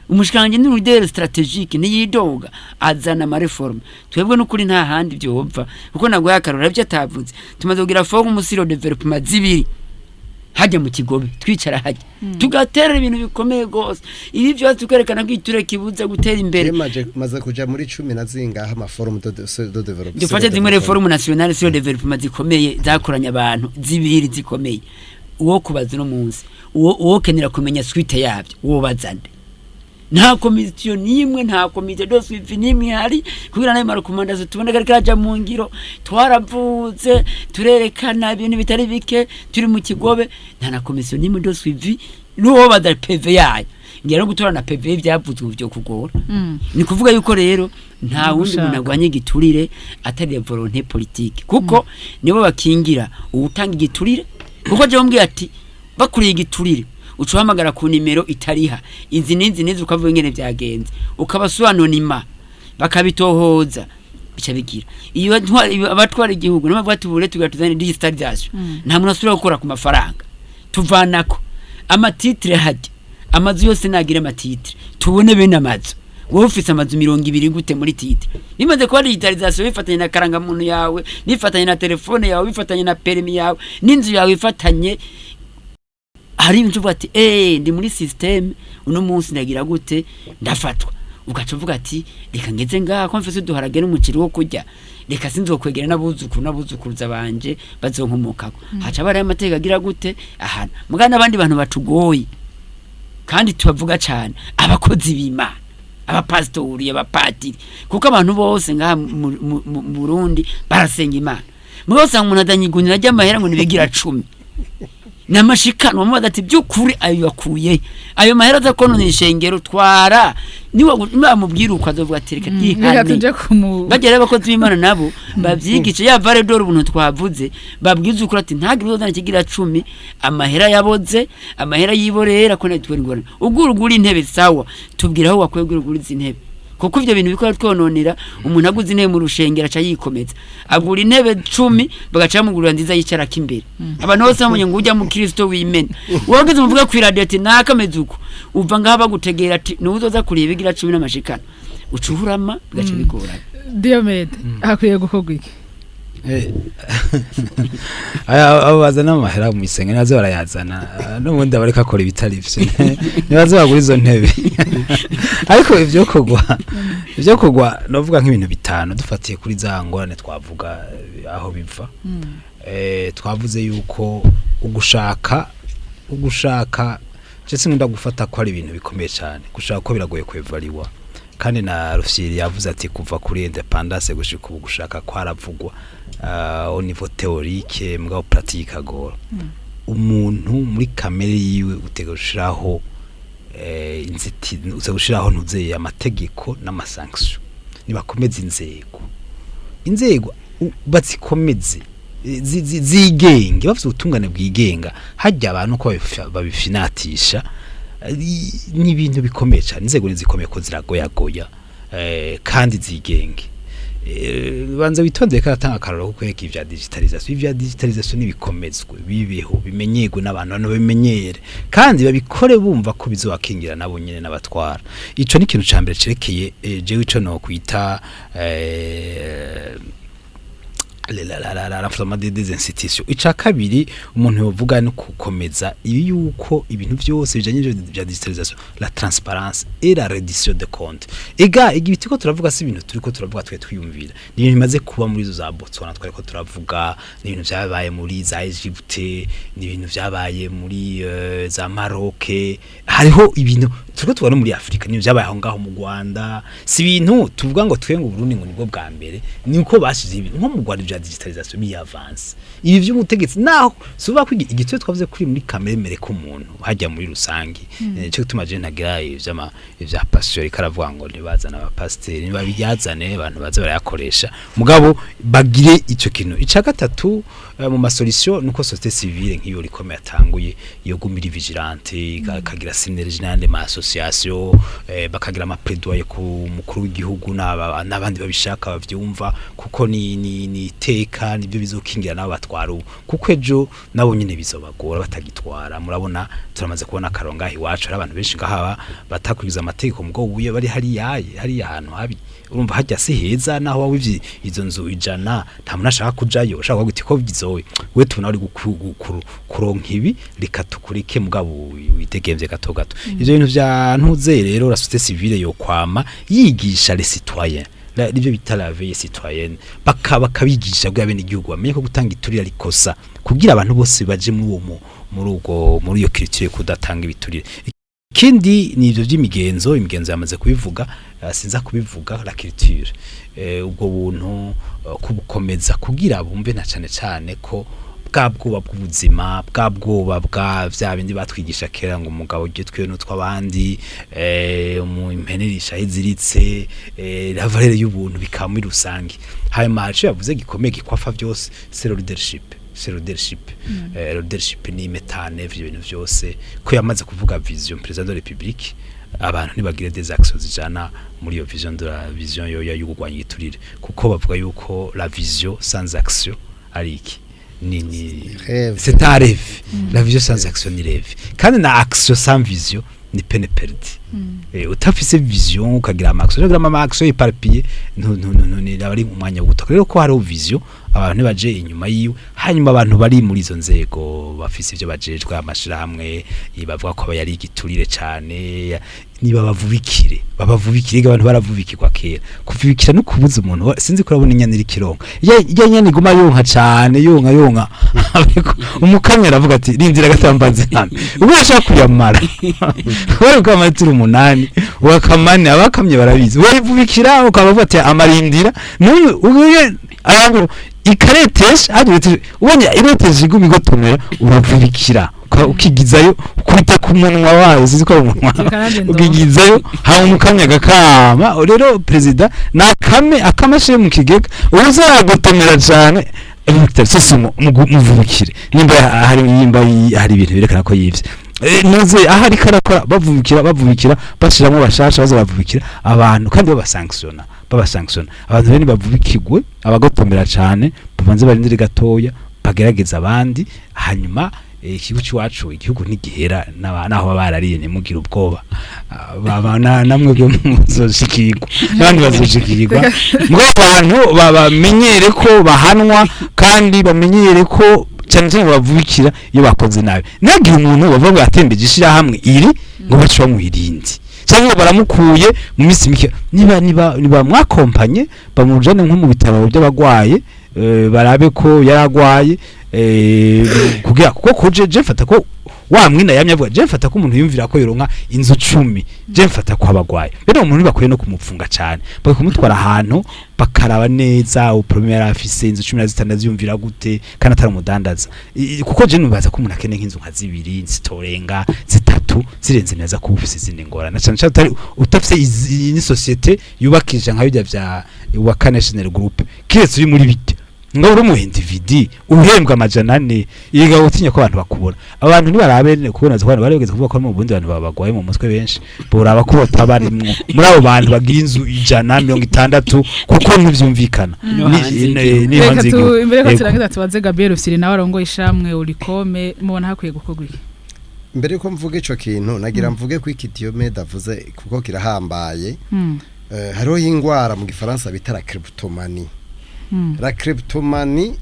Umushikiranganji ni leader stratégique, niyidoga, azana ama réformes. Twebwe n'ukuri nta handi byova, kuko ntabwo yakarora ibyo atavuze. Tumaze kugira forum sur développement zibiri hajya mu Kigobe, twicara hajya tugaterera ibintu bikomeye gose, ibi byose tukerekana ko iture kibuza gutera imbere. Maze maze kuja muri 10 na zingaha ama forum de développement. Dufate zimwe, réforme nationale sur développement zikomeye zakoranye abantu zibiri zikomeye. Uwo kubaza uno munsi, uwo kenera kumenya suite yabyo, uwo bazande. Nta komisiyo n'imwe, nta comité de suivi n'imwe ihari kugira nayo ma recommandations tubone ko ariko araja mu ngiro. Twaravuze, turerekana ibintu bitari bike turi mu kigobe, nta na komisiyo n'imwe de suivi. N'uwo baza PV yayo, ngira no gutora na PV y'ivyavuzwe byo kugora. Ni kuvuga yuko rero nta wundi Gushaka. muntu agwanya igiturire atari volonté politique, kuko nibo bakingira uwutanga igiturire. Kuko jewe mbwiye ati bakuriye igiturire, uca uhamagara ku nimero itariha izi n'izi n'izi, ukavuga ingene vyagenze, ukabasobanonima, bakabitohoza, bica bigira iyo abatwara igihugu nibo bavuga ati ubu rero tugira tuzane digitalisation, nta muntu asubira gukora ku mafaranga, tuvanako ama titres, hajya amazu yose nagira ama titres, tubone bene amazu. Wowe ufise amazu 20 gute muri titre? Bimaze kuba digitalisation, bifatanye na karangamuntu yawe, bifatanye na telefone yawe, bifatanye na permis yawe n'inzu yawe ifatanye, hari ibintu uvuga ati ndi muri système, uno munsi ndagira gute, ndafatwa. Ugaca uvuga ati reka ngeze ngaha ko mfise uduharage n'umuceri wo kurya, reka sinzokwegera n'abuzukuru n'abuzukuruza banje bazonkomokako. Haca bariyo amategeko agira gute ahana mugana n'abandi bantu batugoye. Kandi tubavuga cyane abakozi b'Imana, abapasitori, abapatiri, kuko abantu bose ngaha mu Burundi barasenga Imana. Mugabo usanga umuntu adanyigunira ry'amahera ngo nibigira 10 namashikanwa, mubaza ati by'ukuri ayo yakuye ayo mahera aza konona ishengero, twara niba bamubwira uko azovuga ati reka Reka ihane. Tuje kumu Bagera abakozi b'Imana nabo babyigishe ya valeur, ubuntu twavuze, babwize ukuri ati ntagire uzana kigira 10, amahera yaboze, amahera yiborera ko natwe ingorane. Ugura ugura intebe, sawa, tubwira aho wakwiye ugura izi ntebe, kuko ivyo bintu bikora twononera. Umuntu aguze intebe mu rushengero aca yikomeza, agura intebe 10, bagaca bamugurira nziza yicarako imbere. Abantu bose bamenye ngo ujya mu Kristo wimena. Wageze umuvuga ku radio ati nakameze uko, uva ngaha bagutegera ati nuzoza kureba igira 10 n'amashikano, ucuhurama, bigaca bigorana. Diomede, hakwiye gukorwa iki? Aya, abo bazana amahera mu isengero nazo barayazana. N'ubundi abariko akora ibitari vyo nibaze bagura izo ntebe. Ariko ivyo kugwa novuga nk'ibintu bitanu dufatiye kuri za ngorane twavuga, aho biva. Twavuze yuko ugushaka je sinkunda gufata ko ari ibintu bikomeye cyane. Gushaka ko biragoye kwevariwa, kandi na Rufyiri yavuze ati kuva kuri indépendance gushika ubu gushaka kwaravugwa au niveau théorique, mugabo pratique agora. Umuntu muri kamere yiwe utega gushiraho inzitizi, uza gushiraho ntuzeye amategeko n'ama sanctions. Nibakomeza inzego bazikomeze, zigenge, bafite ubutungane bwigenga. Hajya abantu ko babifinatisha, ni ibintu bikomeye cyane. Inzego nizikomeye ko ziragoyagoya, kandi zigenge. Banza witondere ko aratanga akarorero ko kwereka ivya digitalisation. Ivya digitalisation nibikomezwe, bibeho, bimenyerwe n'abantu, abantu babimenyere kandi babikore bumva ko bizobakingira nabo nyene n'abatwara. Ico ni ikintu ca mbere cerekeye jewe ico no kwita la renforcement des institutions. Ica kabiri umuntu yovuga no gukomeza ibi yuko ibintu byose bijanye n'ivyo bya digitalisation, la transparence et la reddition de compte. Ega igibiti ko turavuga si ibintu turiko turavuga twe twiyumvira, ni ibintu bimaze kuba muri izo za Botswana twariko turavuga, ni ibintu vyabaye muri za Egypte, ni ibintu vyabaye muri za Maroc. Hariho ibintu turiko tubona muri Afrika, ni ibintu vyabaye aho ngaho mu Rwanda. Si ibintu tuvuga ngo twe ngo Burundi ngo nibwo bwa mbere, ni uko bashize ibintu nko mu Rwanda bya digitalisation biyavanse. Ibi by'umutegetsi naho suba ko igitwe twavuze kuri muri kamere mere k'umuntu hajya muri rusangi. Cyo gutuma je ntagira ivyama ivya pasteur ariko aravuga ngo ntibazana abapasiteri, nibabyazane abantu baze barayakoresha, mugabo bagire ico kintu. Ica gatatu, mu ma solutions, nuko société civile nk'iyo rikomeye yatanguye yo gumira vigilante, ikagira synergie n'andi ma association, bakagira ama plaidoyer ku mukuru w'igihugu n'abandi babishaka bavyumva, kuko ni iteka nibyo bizokingira nabo batwara ubu, kuko ejo nabo nyene bizobagora batagitwara. Murabona turamaze kubona akaronga iwacu, hari abantu benshi ngahaba batakuriza amategeko, mugabo ubuye bari hariya ahantu habi. Urumva hajya si heza, naho waba izo nzu 100 nta muntu ashaka kujayo. Ushaka kuvuga uti ko bizowe we tubona uri kuronka ibi, reka tukureke, mugabo witegemvye gato gato. Ivyo bintu vya ntuze rero, la société civile yo kwama yigisha les citoyens, nivyo bita la veille citoyenne, bakabigisha bwa bene igihugu bamenye ko gutanga iturire ari kosa, kugira abantu bose baje muri uwo muri ubwo muri iyo culture kudatanga ibiturire. Ikindi ni ivyo vy'imigenzo, imigenzo yamaze kubivuga, sinza kubivuga, la culture, ubwo buntu, kubukomeza kugira bumve na cane cane ko bwa bwoba bw'ubuzima, bwa bwoba bwa vya bindi batwigisha kera ngo umugabo ujye twiwe n'utw'abandi, mu impene irisha aho iziritse, la valeur y'ubuntu bikaba muri rusange. Hanyuma ico yavuze gikomeye gikwafa vyose, c'est le leadership, c'est le leadership. Leadership ni metane ivyo bintu vyose ko yamaze kuvuga vision président de la République, abantu ntibagire des actions zijana muri iyo vision de la vision yo yo kurwanya igiturire, kuko bavuga yuko la vision sans action ari iki ni Rêve. C'est un rêve. La vision sans action ni rêve, kandi na action sans vision ni peine perdue. Utafise vision ukagira ama action, ukagira ama action éparpillé, ntu ni aba ari umwanya wo gutoka. Rero ko hariho vision, abantu ntibaje inyuma yiwe, hanyuma abantu bari muri izo nzego bafise ivyo bajejwe, amashirahamwe bavuga ko aba yari igiturire cane, niba bavubikire, babavubikire. Ega abantu baravubikirwa kera. Kuvubikira no kubuza umuntu, sinzi ko urabona inyana iri kironka, iya nyana iguma yonka cane, yonka yonka, ariko umukamyi aravuga ati rindira gatambanze nkame, ubwo ashaka kuyamara wari bwa amatiro 8 wakamane, abakamye barabizi, warivubikira ukabavuga ati amarindira n'uyu uye arango ikaretesha hagiye ubonye ireteje iguma igotomera, uravubikira ukigizayo, ukubita ku munwa wayo, sinzi ko ari umunwa, Reka nanjye ndonke. ukigizayo hama umukamyi agakama. Rero perezida nakame akame ashire mu kigega, uzagotomera cane sose muvubikire, nimba hari ibintu birekana ko yivye. Nuze aho ariko arakora, bavubikira, bavubikira, bashiramo bashasha baza bavubikira abantu, kandi babasanctiona abantu bene bavubikirwe. Abagotomera cane babanze barindire gatoya, bagerageza abandi. Hanyuma ikigo cy'iwacu, igihugu ntigihera, naho baba barariye ntimugire ubwoba. Ah, namwe bwo muzoshikirwa n'abandi bazoshikirwa, mugabo abantu bamenyere ko bahanwa, kandi bamenyere ko cyane cyane bavubikira iyo bakoze nabi. Ntihagire umuntu bavuga ngo yatembeje ishirahamwe iri ngo bace bamuha irindi, cyangwa ngo baramukuye mu minsi mike. Niba mwakompanye, bamujane nko mu bitaro by'abagwaye, barabe ko yaragwaye, kugira kuko kuje je mfata ko wa mwina yamye avuga, je mfata ko umuntu yumvira ko yoronka inzu 10, je mfata ko abagwaye. Rero umuntu ntibakwiye no kumupfunga cyane, bakwiye kumutwara ahantu bakaraba neza uproblème yari afise. Inzu 15 yumvira gute kandi atari umudandaza? Kuko je nubaza ko umuntu akeneye nk'inzu nka zibiri zitorenga zitatu, zirenze neza kuba ufise izindi ngorane, cyane cyane utari utafise ni société yubakije nka bijya vya Waka National Group, kiretse uri muri bijya ngo uri umu individu uhembwa 400, yiga utinya ko abantu bakubona. Abantu ntibarabe kubona ko abantu bari bageze kuvuga ko mu Burundi abantu babagwaye mu mutwe benshi, boraba ko batabarimwo muri abo bantu bagira inzu 160, kuko ntivyumvikana. No hanze y'igihugu. Ni Reka hanze y'igihugu. imbere ko Yego. turangiza tubaze Gabriel Rufyiri nawe arongoye ishamwe Olucome, mubona hakwiye gukorwa iki? Mbere yuko mvuga ico kintu, nagira mvuge ko iki Diomede avuze kuko kirahambaye. Hariho ingwara mu gifaransa bita la kleptomanie. La kleptomanie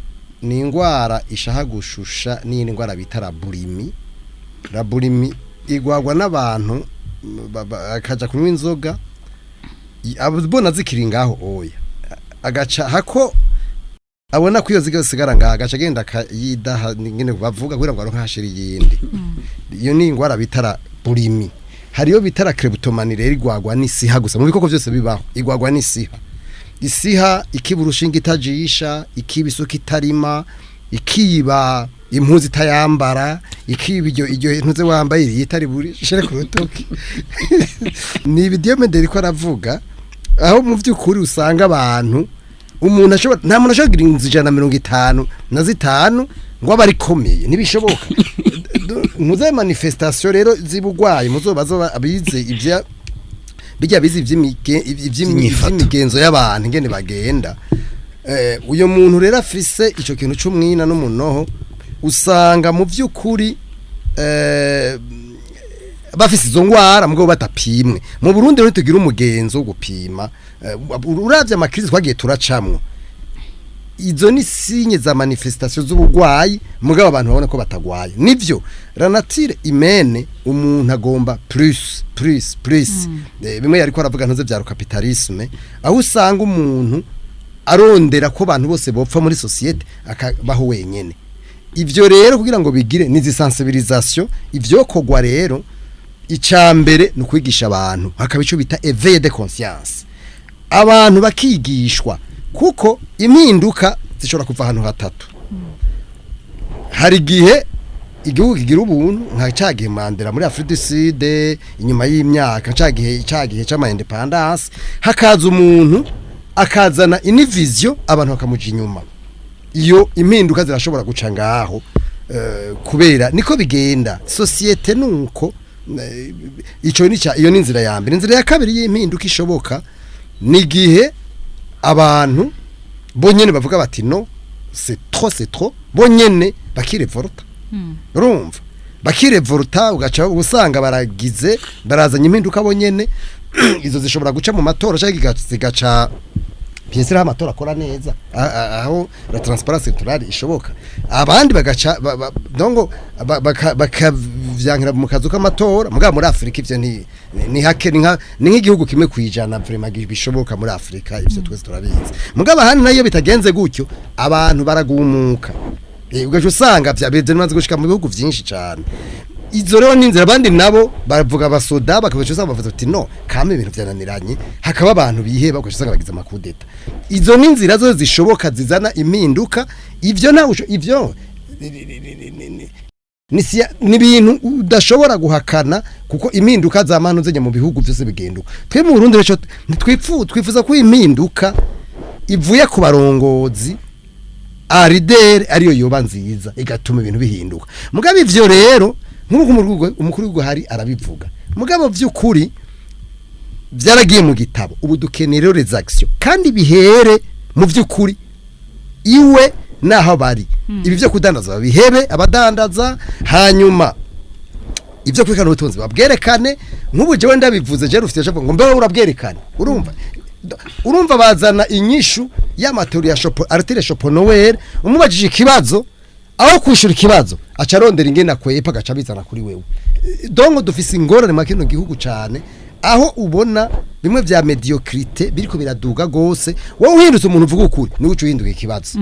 ni ingwara ishaha gushusha n'iyindi ngwara bita la boulimie. La boulimie igwagwa n'abantu akaja kunywa inzoga, abona zikiri ngaho oya, agaca hako abona ko iyo zigasigara ngaho, agaca agenda akayidaha nyine bavuga kugira ngo aronke hashira iyindi. Iyo ni ingwara bita la boulimie. Hariyo bita la kleptomanie rero igwagwa n'isiha gusa. Mu bikoko byose bibaho igwagwa n'isiha. Isiha ikiba urushinge itajisha, ikiba isuka itarima, ikiba impuzu itayambara, ikiba iryo ntuze wambaye iri itari burishere ku rutoki. Ni ibi Diomede ariko aravuga, aho mu by'ukuri usanga abantu, umuntu ashobora, nta muntu ashobora kugira inzu 155 ngo abe arikomeye, ntibishoboka. Muze manifestation rero z'ubugwayi, muzobaza abize ibya bijya bize Ivy'inyifato. ivy'imigenzo y'abantu ingene bagenda. Uyo muntu rero afise ico kintu c'umwina n'umunoho, usanga mu vy'ukuri bafise izo ngwara mugabo batapimwe. Mu Burundi rero tugira umugenzo wo gupima. Uravye ama crises twagiye turacamwo, izo ni signe za manifestation z'ubugwayi, mugabo abantu babona ko batagwaye. Nivyo la nature humaine, umuntu agomba plus plus plus. Bimwe yariko aravuga ntuze bya capitalisme, aho usanga umuntu arondera ko abantu bose bopfa muri société akabaho wenyene. Ivyo rero kugira ngo bigire nizi sensibilisation, ivyo kogwa rero. Icya mbere ni ukwigisha abantu, hakaba icyo bita éveil de conscience, abantu bakigishwa, kuko impinduka zishobora kuva ahantu hatatu. Hari igihe igihugu kigira ubuntu, nka ca gihe Mandela muri Afrique du Sud, inyuma y'imyaka ca gihe c'ama indépendance, hakaza umuntu akazana une vision, abantu bakamuja inyuma. Iyo impinduka zirashobora guca ngaho, kubera niko bigenda société. Nuko ico ni iyo ni inzira ya mbere. Inzira ya kabiri y'impinduka ishoboka ni igihe abantu bonyene bavuga bati: "Non, c'est trop, c'est trop." Bonyene bakirevolta, urumva, bakirevolta, ugaca usanga baragize, barazanye impinduka bonyene. Izo zishobora guca mu matora cyangwa zigaca, bien sûr, aho amatora akora neza, aho la transparence électorale ishoboka. Abandi bagaca donc bakavyankira mu kazu k'amatora. Mugabo muri Afrika ivyo ni hake, ni nk'igihugu 1% vraiment bishoboka muri Afrika, ivyo twese turabizi. Mugabo ahandi nayo bitagenze gutyo, abantu baragumuka. Ugaca usanga vya bimaze gushika mu bihugu vyinshi cane. Izo rero ni inzira. Abandi nabo bavuga, abasoda bakabaca, usanga bavuze ati: "Non, kame ibintu vyananiranye." Hakaba abantu biheba, ugaca usanga bagize amakudeta. Izo ni inzira zo zishoboka zizana impinduka. Ivyo nawe ivyo ni ibintu udashobora guhakana, kuko impinduka za manu zijya mu bihugu byose bigenduka. Twe mu Burundi rero twifuza ko impinduka ivuye ku barongozi aridere ariyo yoba nziza, igatuma ibintu bihinduka. Mugabo ivyo rero, nk'uko umukuru w'igihugu hari arabivuga, mugabo vy'ukuri byaragiye mu gitabo. Ubu dukeneye rero les actions, kandi bihere mu vy'ukuri iwe naho bari. Ibi byo kudandaza babihebe abadandaza, hanyuma ibyo kwerekana ubutunzi babwerekane. Nk'ubu jewe ndabivuze, je rufite ngo mbe urabwerekane. Urumva bazana inyishu y'amateori ya Schopen, Arthur Schopenhauer. Umubajije ikibazo, aho kwishura ikibazo aca arondera ingene akwepa, agaca bizana kuri wewe. Donc dufise ingorane mu kino gihugu cane, aho ubona bimwe vya médiocrité biriko biraduga gose. Wowe uhindutse umuntu uvuga ukuri, niwe uca uhinduka ikibazo.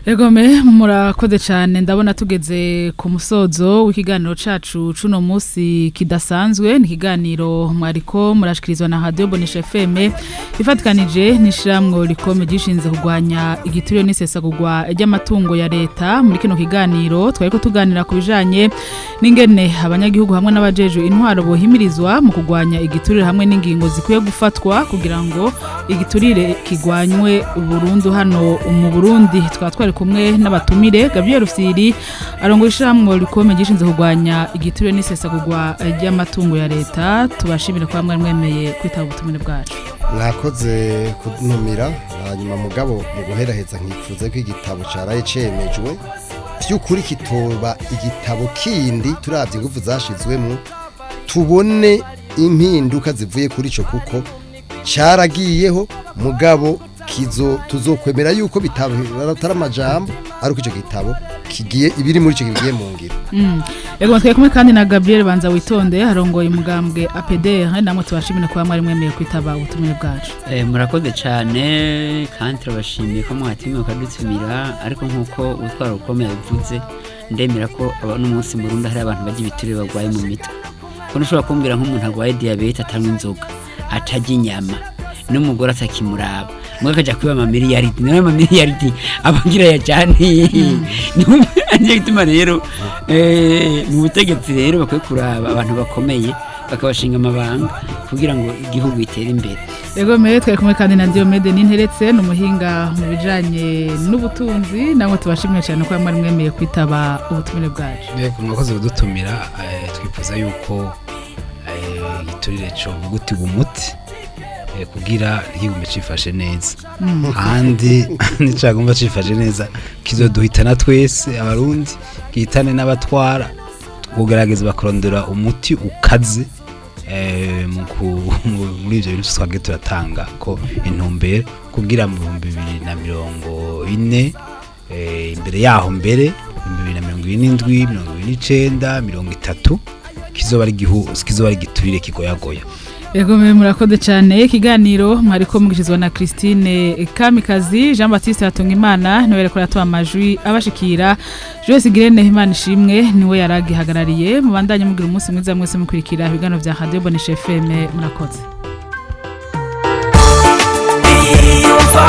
Egome, murakoze cyane. Ndabona tugeze ku musozo w'ikiganiro cacu cuno munsi kidasanzwe. Ni ikiganiro mwariko murashikirizwa na Radio Bonesha FM ifatikanije n'ishiramwo rikome gishinze kurwanya igiturire n'isesagurwa ry'amatungo ya leta. Muri kino kiganiro twariko tuganira ku bijanye n'ingene abanyagihugu hamwe n'abajejwe intwaro bohimirizwa mu kurwanya igiturire, hamwe n'ingingo zikwiye gufatwa kugira ngo igiturire kigwanywe burundu hano mu Burundi. Twaba twari kumwe n'abatumire: Gabriel Rufyiri arongoye ishyirahamwe rikome gishinzwe kurwanya igiturire n'isesagurwa ry'amatungo ya leta. Tubashimire kuba mwari mwemeye kwitaba ubutumire bwacu. Mwakoze kuntumira. Hanyuma mugabo mu guheraheza, nkifuza ko igitabo caraye cemejwe vy'ukuri kitoba igitabo kindi. Turavye ingufu zashizwemo, tubone impinduka zivuye kuri ico, kuko caragiyeho, mugabo kizo tuzokwemera yuko bitari amajambo, ariko ico gitabo kigiye, ibiri muri ico kigiye mu ngiro. Yego, twari kumwe kandi na Gabriel Banza Witonde, arongoye umugambwe APDR. Namwe tubashimire kuba mwari mwemeye kwitaba ubutumire bwacu. Murakoze cyane, kandi turabashimiye ko mwatumiwe mukadutumira. Ariko nk'uko utwara ukomeye yabivuze, ndemera ko n'umunsi mu Burundi hari abantu bajya ibiturire barwaye mu mitwe, ko ntushobora kumbwira nk'umuntu arwaye diyabete, atanywa inzoga, atarya inyama, n'umugore atakimuraba, mwe akajya kwiba amamiliyaridi. Nawe amamiliyaridi abagira yajyane. Niyo gituma rero mu butegetsi rero bakwiye kuraba abantu bakomeye, bakabashinga amabanga kugira ngo igihugu gitere imbere. Yego mere, twari kumwe kandi na Diomede Ninteretse, ni umuhinga mu bijanye n'ubutunzi. Namwe tubashimiye cyane ko mwari mwemeye kwitaba ubutumire bwacu. Yego, mwakoze kudutumira. Twifuza yuko igiturire cyo vugutirwa umuti, kugira ntikigume cifashe neza. Ahandi nicagomba cifashe neza, kizoduhitana twese Abarundi, gihitane n'abatwara. Kugerageza bakarondera umuti ukaze muri ivyo bintu twagiye turatanga ko intumbero, kugira mu 2040, imbere yaho mbere 2027, 2029, 30, kizoba ari igihu kizoba ari igiturire kigoyagoya. Ego mwe murakoze cyane ikiganiro mwariko mugishizwa na Christine Kamikazi. Jean Baptiste Hatungimana niwe yariko aratuha amajwi abashikira. Joyce Girene Imana ishimwe niwe yaragihagarariye. Mubandanye mugira umunsi mwiza mwese mukurikira ibiganiro vya Radio Bonesha FM. Murakoze. Iyumva.